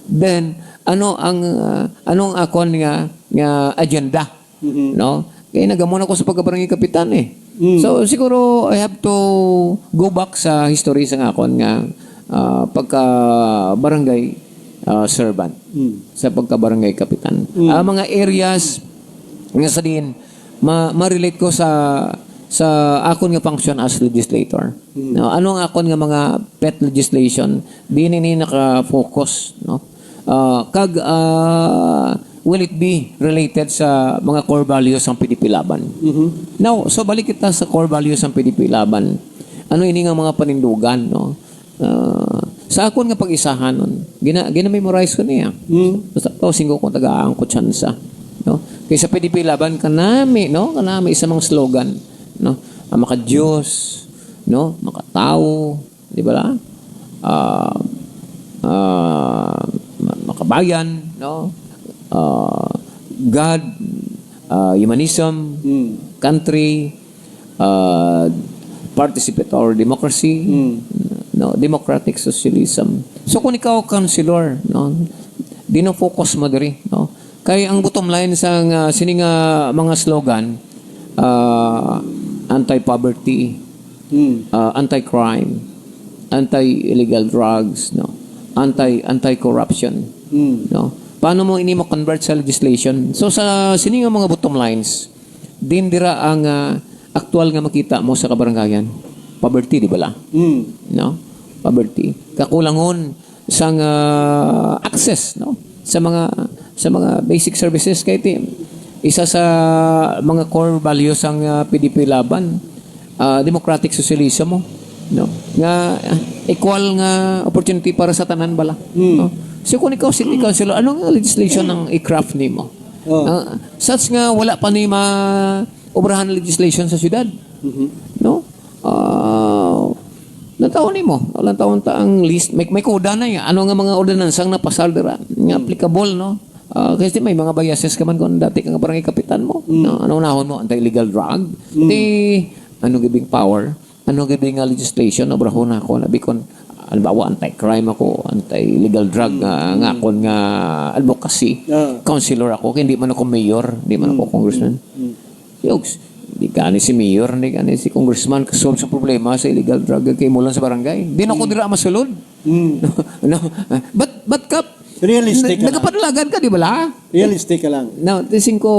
then, ano ang, ah, anong akon nga, nga agenda? Mhm. No? Kaya nagamo na ko sa pagka-barangay kapitan eh. Mm. So, siguro, I have to go back sa history sa akon nga, ah, pagka-barangay, ah, servant. Mm. Sa pagka-barangay kapitan. Mm. Ah, mga areas nga sa din, ma-, ma-relate ko sa, sa akon nga function as legislator. Mm. No, ano ang akon nga mga pet legislation? Di ini naka-focus, no? Ah, kag, ah, will it be related sa mga core values sang P D P Laban? Mhm. Now, so balik kita sa core values sang P D P Laban. Ano ini nga mga panindugan, no? Ah, sa akon nga pag-isahanon, gina-, gina-memorize ko niya. Mm. Basta to, singko kong taga-aangkot siya sa, no? Kay sa P D P Laban, kanami, no? Kanami sa mga slogan, no? Ang maka-Diyos, no? Makatawo, di ba la? Ah, ah, ma-, makabayan, no? Ah, God, ah, humanism, Mm. country, ah, participatory democracy, Mm. no, democratic socialism. So, kung ikaw, councilor, no, di na focus mo diri, no? Kay ang bottom line sa nga, sini nga mga slogan, ah, anti-poverty, Mm. ah, anti-crime, anti-illegal drugs, no, anti, anti-corruption, Mm. no? Paano mo ini mo convert sa legislation? So, sa sini nga mga bottom lines, din dira ang, ah, aktual nga makita mo sa kabarangayan. Poverty, di ba la? Mm. No? Poverty. Kakulangon sang, ah, access, no? Sa mga, sa mga basic services kay ti-, isa sa mga core values sang, ah, P D P Laban, ah, democratic socialism mo, no? Nga, ah, equal nga opportunity para sa tanan bala, Mm. no? So kung ikaw city councilor, ano nga legislation ang i-craft nimo? Oh. Ah, such nga wala pa ni ma-obrahan ang legislation sa syudad. Mhm. No? Ah, lantaw nimo, lantaw ta ang list. May, may koda na yan. Ano nga mga ordinansang napasal dira nga Mm. applicable, no? Ah, kasi may mga biases ka man kung dati kang barangay kapitan mo. Mm. No? Ano unahon mo? Anti-illegal drug? Mm. Di, ano giving power? Ano gid nga legislation, obrahon ako, na bikon, halimbawa, anti-crime ako, anti-illegal drug, Mm. nga, nga Mm. akon nga advocacy, Ah. councilor ako, kay hindi man ako mayor, hindi man ako Mm. congressman. Mm. Yogs, di gani si mayor, di gani si congressman, kasolve sa problema sa illegal drug, kay mo lang sa barangay. Di na ko Mm. dira masulod. Mm. No? But, but, Kap, Realistic na-, ka lang. nagapadalagan ka, di ba la? Realistic ka lang. Now, tising ko,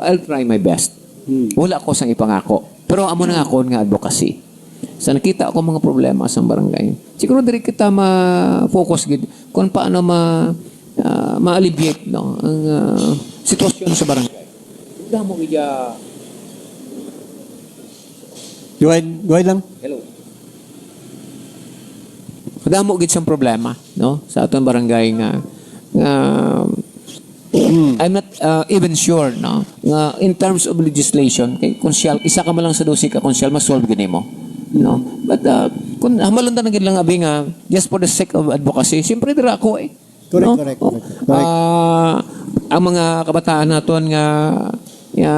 I'll try my best. Mm. Wala ko sang ipangako. Pero amo na nga akon nga advocacy. Sa nakita ko mga problema sa barangay, siguro diri kita ma-focus gid kung paano ma-, ah, ma-alleviate, no, ang, ah, sitwasyon sa barangay. Damo gid ya. Go ahead, go ahead lang. Hello. Damo gid siyang problema, no, sa atong barangay nga, nga Mm. I'm not, uh, even sure, no, nga in terms of legislation, kay konsyal, isa ka man lang sa dose ka konsyal, ma-solve gid nimo, no? But, uh, kung hamalon ta na gid lang, abi, nga, just for the sake of advocacy, siyempre, dira ako, eh. Correct, No? correct, Oh, correct, correct. ah, ang mga kabataan naton nga, nga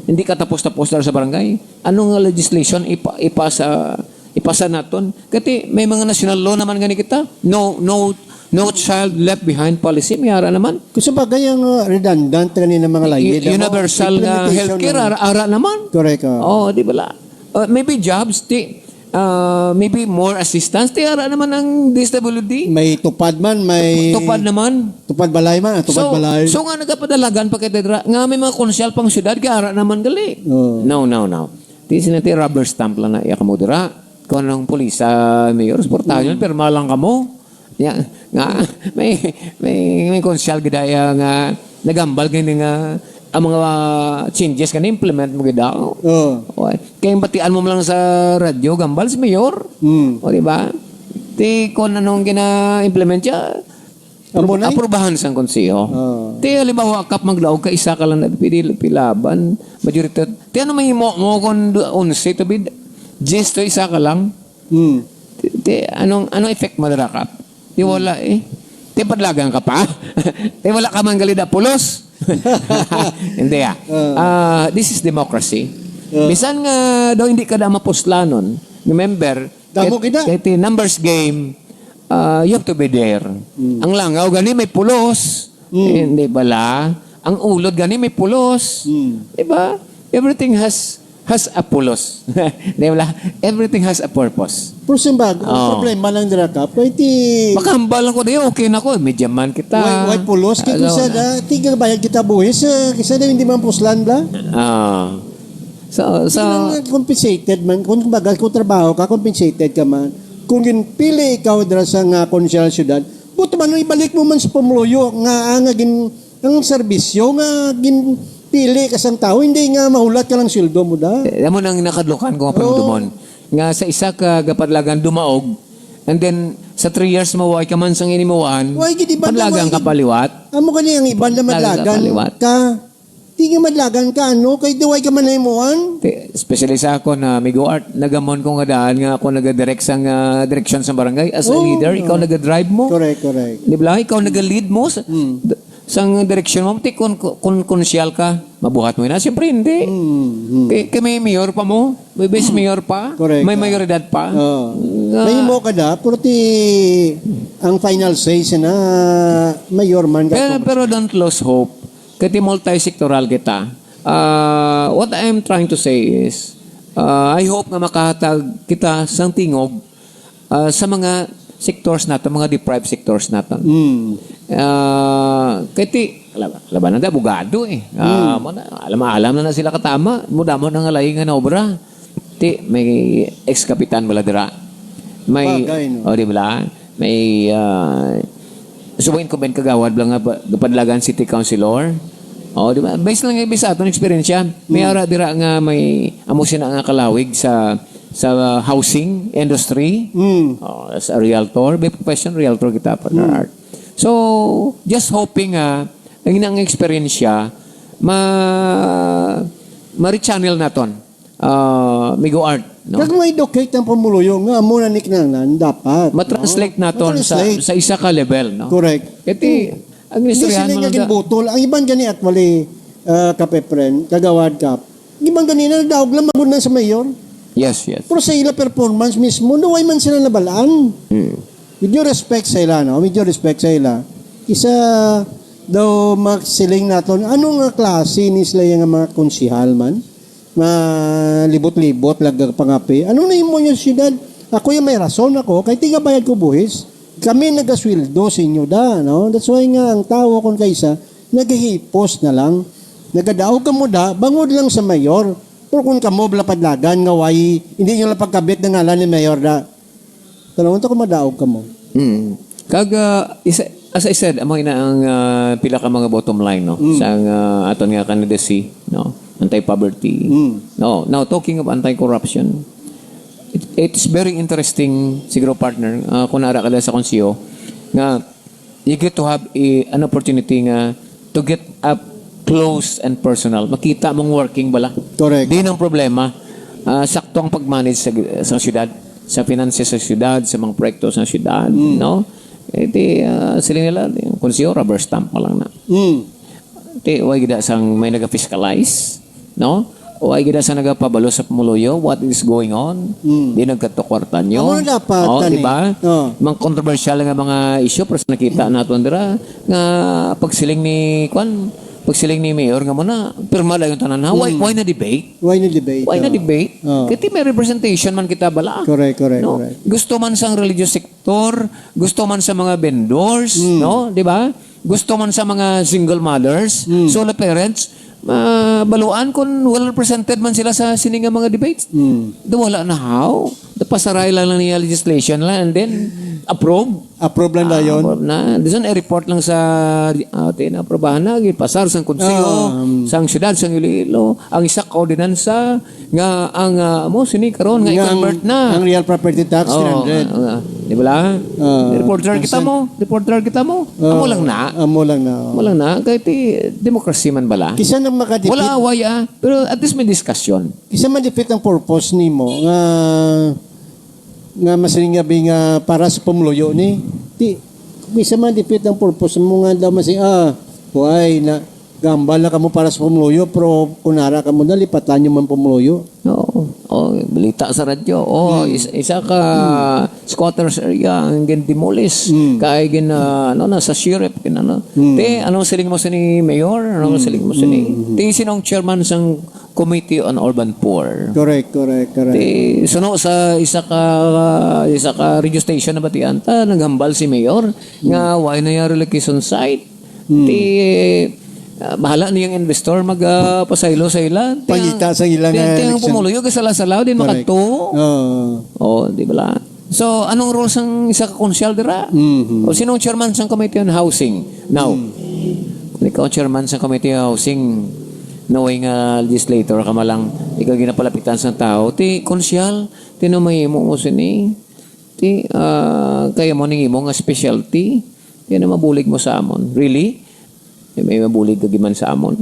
hindi katapos-tapos dara sa barangay, ano nga legislation ipa-, ipasa, ipasa naton? Kati may mga national law naman gani kita. No, no, no child left behind policy, may ara naman. Kung sa bagay, ang, uh, redundant gani ng mga I-, layi, i-, universal nga implementation healthcare, ng ara, ara naman. Correct, ah. Oh, di ba la? Uh, maybe jobs, ti, uh, maybe more assistance, ti ara naman ang D S W D. May tupad man, may Tupad naman. Tupad balay man, ah, tupad So, balay. so nga nagapadalagan pa kita dira, nga may mga konsyal pang syudad, kay ara naman gali. Oh. No, no, no. Ti sila ti rubber stamp lang na iya kamo dira. Kung anong pulis, ah, mayor, suportahan yun, Mm. pirma lang kamo. Ya, nga, may, may, may konsyal gid aya nga nagambal gani nga ang mga, ah, changes gani implement mo gid daw. Oo. Oy, kay batian mo lang sa radyo, gambal si mayor. Mm. O, di ba? Ti, kung anong gina-implement siya, Amo na eh. aprubahan sang konseho. Oo. Ti, halimbawa, Kap, maglaog ka, isa ka lang na pili-, pilaban, majority. Ti, ano may mo, mo kung du-, onse to bid? Diyes to, isa ka lang? Hmm. Ti, ti, anong, anong effect mo dira, Kap? Ti, wala eh. Ti, padlagan ka pa? Ti, wala ka man gali da pulos? Hindi ah. Ah. Ah, this is democracy. Ah. Bisan nga daw hindi ka da mapuslanon, Remember, Damo kahit, gid na. Kahit numbers game, ah, you have to be there. Mm. Ang langaw gani may pulos. Mm. Eh, hindi bala. Ang ulod gani may pulos. Mm. Di ba? Everything has has a pulos. Di ba? Everything has a purpose. Pero simbag, ang Oh. problema lang dira ka, pwede Makahambal lang ko diyo, okay na ko. Media man kita. Way, way pulos, kay kung Ano sa na? da, tiga bayad kita buhis, eh, kisa na hindi man puslan, bla? Ah. So, so Hindi lang compensated man. Kung kumbaga, kung trabaho ka, compensated ka man. Kung ginpili ikaw dira sa nga konsehal siyudad, buto man ibalik mo man sa pumuluyo nga ang gin ang serbisyo nga ginpili ka sang tawo, hindi nga mahulat ka lang sweldo mo da. Eh, amo nang nakadlukan ko nga Oo. panumdumon. Nga sa isa ka gapadlagan dumaog, and then sa three years maway ka man sang inimuan, Way gid iban padlagan lang, ka way paliwat. Amo gani ang iban na Padlagan ka madlagan paliwat. ka. Di nga madlagan ka, ano? Kay duway ka man nahimuan. Ti-, especially sa ako na Migo Art, nagamon ko nga daan nga ako nagadirect sang, ah, direksyon sa barangay. As a Oh, leader, ikaw oh. nagadrive mo. Correct, correct. Di ba? Ikaw nagalead mo sa, Mm. d-, sang direksyon mo. Ti, kun, kun, konsyal ka, mabuhat mo na? Siyempre, hindi. Mm, mm. Kay, kay may mayor pa mo. May vice mayor pa. Correct, May ah. mayoridad pa. Oh. Nga May mo ka da, pero ti ang final say sa na mayor man ka. Pero, pero don't lose hope. Kay multi-sectoral kita. Ah, what I'm trying to say is, ah, I hope nga makahatag kita sang tingog, ah, sa mga sectors nato, mga deprived sectors nato. Mm. Ah, kay ti, lab-, labanan ta, abogado eh. Ah, Mm. mo na, alam-alam na na sila katama, mudamo na nga lahi nga naobra. Ti, may ex-kapitan bala dira. May, Bagay, no? O, di ba? May, ah, subong incumbent kagawad bala nga pa-, padlagan city councilor. O, di ba? Based lang, based sa aton eksperyensya. May Mm. ara dira nga may amo sina nga kalawig sa, sa housing industry. Mm. O, as a realtor, may profession realtor kita, partner Mm. Art. So, just hoping nga ang inang eksperyensya ma, ma-rechannel naton, ah, Migo Art, no? Kag ma-educate ang pamuluyo nga amo na ni kinahanglan dapat, no? Ma-translate naton sa, Ma-translate. sa isa ka level, no? Correct. Kay ti, Hmm. ang Hindi istoryahan sila mo nga lang da- ginbutol. Ang iban gani actually, ah, Kape Friend, Kagawad Kap, ang iban gani na nagdaog lang magud na sa mayor. Yes, yes. Pero sa ila performance mismo, no, way man sila nabalaan. Hmm. With due respect sa ila, no? With due respect sa ila. Kisa daw masiling naton, ano nga klase ni sila nga mga konsihal man? Nga libot-libot, nagpangapi. Ano na imo niya siyudad? Ako yung may rason ako, kay tigabayad ko buhis. Kami nagasweldo sa inyo da, no? That's why nga ang tao kon kaisa, nagahipos na lang. Nagadaog kamo da, bangod lang sa mayor. Pero kung kamo bala padlagan nga way, hindi nyo lang pagkabit ng ngalan ni mayor da. Tanawon ta kung madaog kamo. Mm. Kag, ah, isa, as I said, amo ina ang, ah, pila ka mga bottom line, no? Mm. Sa, ah, aton nga candidacy, no? Anti-poverty. Mm. No, now talking of anti-corruption, it, it's very interesting, siguro, partner, ah, kung naara ka dala sa konseho, nga you get to have a, an opportunity nga to get up close and personal. Makita mong working bala. Correct. Di nang problema. Ah, sakto ang pag-manage sa, sa syudad, sa finances sa syudad, sa mga proyekto sa syudad, Mm. no? Eh, di, ah, sila nila, yung konseho, rubber stamp pa lang na. Mm. Di, way gid sang may naga-fiscalize, no? Way gid sa nagapabalo sa pumuluyo, what is going on? Mm. Di nagkatukwarta nyo. Amo na dapat, Oh, tani. di ba? Oh. Mga kontrobersyal nga mga issue, pero sa nakita naton dira, nga pagsiling ni, kwan, pagsiling ni Mayor nga mo na, pirma lang yung tanan, ha? Why, Mm. why na debate? Why na debate? Why na Oh. debate? Oh. Kaya may representation man kita bala. Correct, correct, No? correct. Gusto man sang religious sector, gusto man sa mga vendors, Mm. no? Di ba? Gusto man sa mga single mothers, Mm. solo parents, mabaluan kung well represented man sila sa sini nga mga debates. Mm. Di wala na how? Di pasaray lang lang niya legislation lang and then approve. Approve lang Ah, dayon. approve na. Diyan i-report lang sa, ah, tina, aprobahan na, gipasar sang konseho, Ah, um. sang syudad, sang Iloilo, ang isa ka ordinansa, nga ang, ah, mo, sini karon nga Nga ang, i-convert na. ang real property tax, Oh, three hundred. ah, ah, di ba lang? Ah, Reporter kita percent. mo, reporter kita mo. Oh, Amo lang na. amo lang na, oh. Amo lang na, kahit i-, democracy man bala. Kisa nang makadipit. Wala away, ah. Pero at least may discussion. Kisa man dipit ang purpose nimo nga, nga masiling nga bi nga para sa pumuluyo ni. Ti, kisa man dipit ang purpose mo nga daw masi-, ah, why na, gambal na kamo para sa pumuluyo, pero kung nara kamo na, lipatan nyo man pumuluyo. Oo. Oh, balita sa radyo. Oh, is- isa ka squatters area ang gin-demolish. Kay gin, ah, ano na, sa sheriff, gin, ano. Te, anong siling mo sini, Mayor? Anong siling mo sini? Te, sinong chairman sang Committee on Urban Poor? Correct, correct, correct. Te, suno sa isa ka, isa ka radio station na batian ta, naghambal si Mayor nga why na yung relocation site? Ti, ah, bahala niyang investor mag, ah, pasaylo sa ila. Ti, Pangita sa ila ti, nga ti, ang eleksyon. Pumuluyo ka sala-sala, din Correct. makadto. Oo. Oh, di ba la? So, anong role sang isa ka konsyal dira? Mhm. O sinong chairman sang Committee on Housing? Now, kung ikaw chairman sang Committee on Housing, no way nga legislator ka malang, ikaw ginapalapitan sang tao, ti konsyal, ti no mahimo mo sini? Ti, ah, kaya mo ning imo nga specialty? Ti ano mabulig mo sa amon? Really? May, may mabulig ka giman sa amon?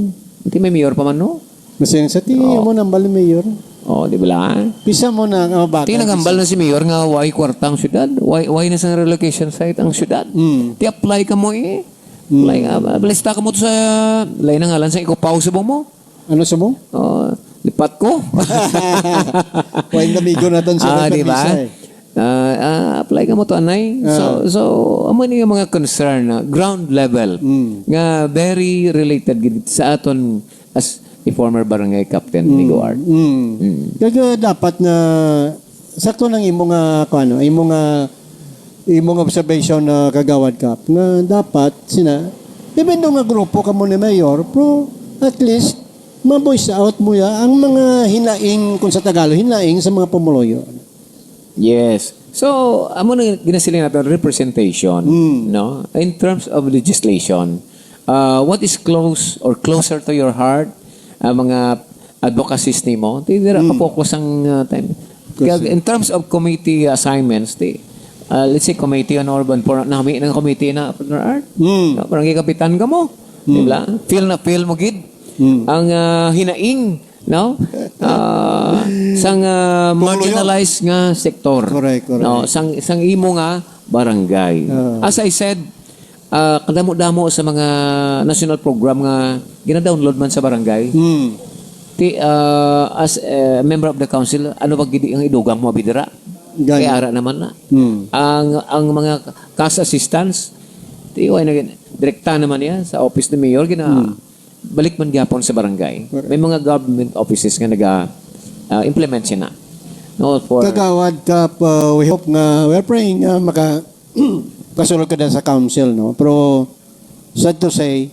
Ti may mayor pa man, no? Masin sa ti, Oo. Amo nang bali mayor. Oh, di ba la? Pisa mo na, oh, baka, Ti nagambal pisa. na si mayor nga why kwarta ang syudad? Why, why na sa relocation site ang syudad? Mm. Ti apply ka mo eh. Mm. Apply ka, balista ka mo to sa, lain ang ngalan sa ikupaw subong mo. Ano sa mo? Oh, lipat ko. Why namigo naton sa Ah, di ba? Pisa eh. Ah, ah, apply ka mo to, anay. So, Ah. so, amo ni yung mga concern na ground level Mm. nga very related gid sa aton as a former barangay captain ni Mm, Guard. mm. Mm. Kaya dapat na sakto nang imo nga, kuwan, no, imo nga, imo nga observation na Kagawad Kap, nga dapat sina, even though nga grupo kamo ni Mayor, pero at least, ma-voice out mo ya ang mga hinaing, kung sa Tagalog, hinaing sa mga pumuluyo. Yes. So, amo na ginasiling natin, representation, Mm. no? In terms of legislation, uh, what is close or closer to your heart, ang mga advocacies nimo, ti dira Mm. ka-focus ang, uh, time. Kaya Kasi in terms of committee assignments, ti, uh, let's say, committee on urban, for, nami ng committee na, Partner Art, Mm. no? Barangay kapitan ka mo, Mm. di ba? Feel na feel mo gid Mm. ang, uh, hinaing, no? Ah, sang, ah, Pumuluyo. marginalized nga sektor. Correct, correct. No, sang, sang imo nga barangay. Ah. As I said, ah, kadamo-damo sa mga national program nga gina-download man sa barangay. Hmm. Ti, ah, as a member of the council, ano ba gid ang idugang mo, abi dira? Gani. Kay ara naman na. Hmm. Ang, ang mga cash assistance, ti, why na gid? Direkta naman niya sa office ni Mayor, gina-, Hmm. balik man gyapon sa barangay. Correct. May mga government offices nga naga, ah, implement sina. No, for Kagawad Kap, uh, we hope nga, we're praying nga maka, kasulod ka na sa council, no? Pero, sad to say,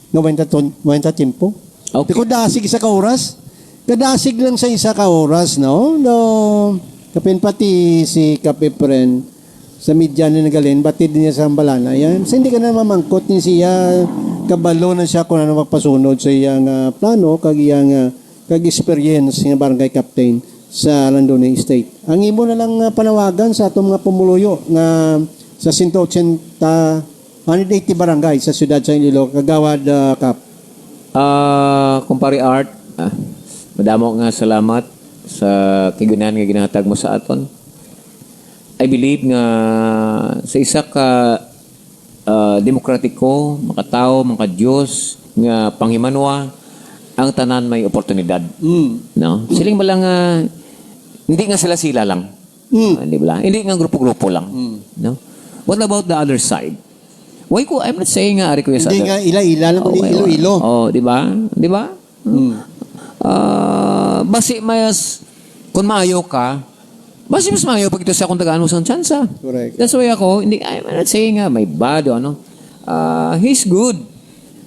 nga wenta ton-, wenta tempo. Okay. Di ko dasig isa ka oras. Kadasig lang sa isa ka oras, no? No, kapin pati si Kap Efren, sa media na nagalin, batid niya sa hambalana. Yan. Sa hindi ka na mamangkot ni siya, kabalo na siya kung ano magpasunod sa iyang, ah, plano, kag iyang, ah, kag experience nga barangay captain sa Landone Estate. Ang imo na lang, ah, panawagan sa atong mga pumuluyo nga sa sento ochenta, hundred eighty barangay sa siyudad sa Iloilo, Kagawad, ah, Kap. Ah, Kumpare Art, ah, madamo nga salamat sa kagunian nga ginahatag mo sa aton. I believe nga sa isa ka, ah, demokratiko, makatawo, makadiyos nga panghimanwa, ang tanan may oportunidad. Mm. No? Siling ba lang nga, hindi nga sila-sila lang. Mm. Ah, di ba lang? Hindi nga grupo-grupo lang. Mm. No? What about the other side? Why ko, I'm not saying nga ari ko sa Hindi other nga ila-ila lang, Oh, kundi why, Iloilo. Oh, di ba? Di ba? Mm. Ah, basi mas, kung maayo ka, basi mas maayo pag ito sa akong tagaan mo sang tsansa. Correct. That's why ako, hindi, I'm not saying nga may bad o ano. Ah, he's good.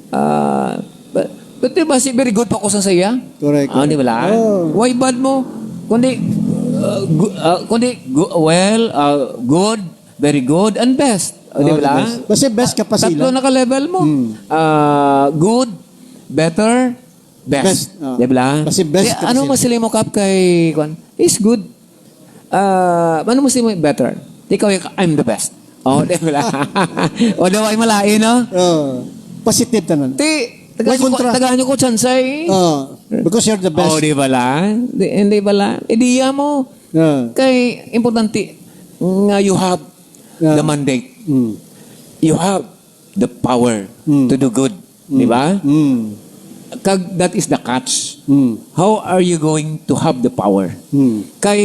Ah, but, but di ba si very good pa ko sa saya? Correct, Ah, di correct. ba lang? Oh. Why bad mo? Kundi, uh, gu-, uh, kundi, gu-, well, uh, good, very good, and best. Oh, di Oh, ba the lang? best. Basta best ka pa Tatlo sila. na ka level mo. Hmm. Ah, good, better, best. Best, oh. Di ba lang? Basta best Kaya ka pa ano sila. masili mo, Kap, kay, kwan? Is good. Ah, ano masili mo, better? Ikaw, ikaw, "I'm the best." Oh, di ba lang? O, di ba, ay malain, no? Oh. Positive tanan. Ti, May tagaan nyo ko, kontra. tagaan nyo ko chance, eh. Oh, because you're the best. Oh, di ba lang? Di, hindi ba lang? Ideya mo. Yeah. Kay, importante nga you have Yeah. the mandate. Mm. You have the power Mm. to do good. Mm. Di ba? Mm. Kag that is the catch. Mm. How are you going to have the power? Mm. Kay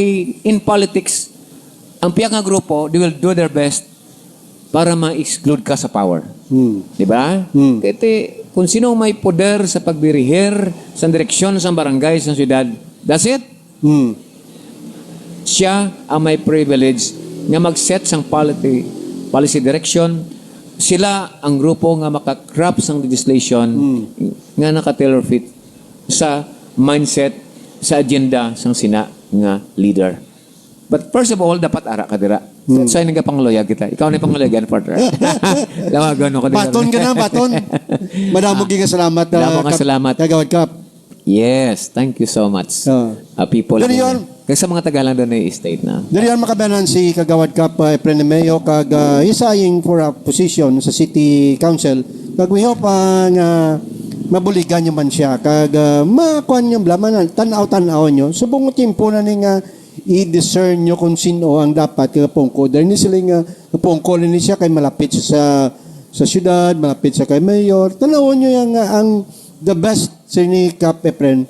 in politics, ang pihak nga grupo, they will do their best para ma-exclude ka sa power. Mm. Di ba? Mm. Kaya kung sino may poder sa pagdirihir sa direksyon sa barangay, sa syudad, that's it. Mm. Siya ang may privilege nga mag-set sang policy, policy direction. Sila ang grupo nga maka-craft sang legislation Mm. nga naka-tailor fit sa mindset, sa agenda sang sina nga leader. But first of all, dapat ara ka dira. Mm. Sa nagapangluyag kita. Ikaw na pangluyag, partner. Lawagon mo ko dira. Baton ka na, baton. Madamo gyud nga salamat, Madamo ah, nga Kap-, salamat. Kagawad Kap. Yes, thank you so much. Ah. Ah, people. Pero yun, Kay sa mga taga lang doon ay state na. Diri ang makabanan si Kagawad Kap, uh, Efren Emeo, kag uh, he's eyeing for a position sa City Council. Kag we hope uh, nga mabuligan nyo man siya. Kag uh, makuan nyo, bla, man, tan-aw-tan-aw nyo. Subong mo timpo na ni nga i-discern nyo kung sino ang dapat kag pungko. Dahil ni sila nga pungko ni siya kay malapit siya sa, sa syudad, malapit siya kay mayor. Tan-awon nyo yang, uh, ang the best, si ni Kap Efren.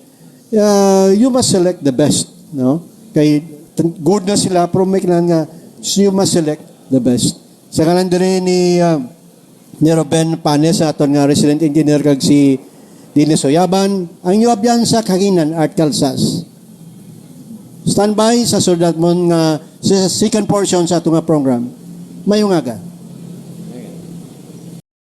Uh, you must select the best, no? Kay tan-, good na sila, pero may kinahanglan nga, so you must select the best. Sa ngalan diri ni, uh, ni Ruben Panes, sa aton nga resident engineer, kag si Dennis Oyaban, ang iyo abyan sa Kaginan, Art Calzas. Standby sa sulat mo nga sa second portion sa ato nga program. Mayong aga.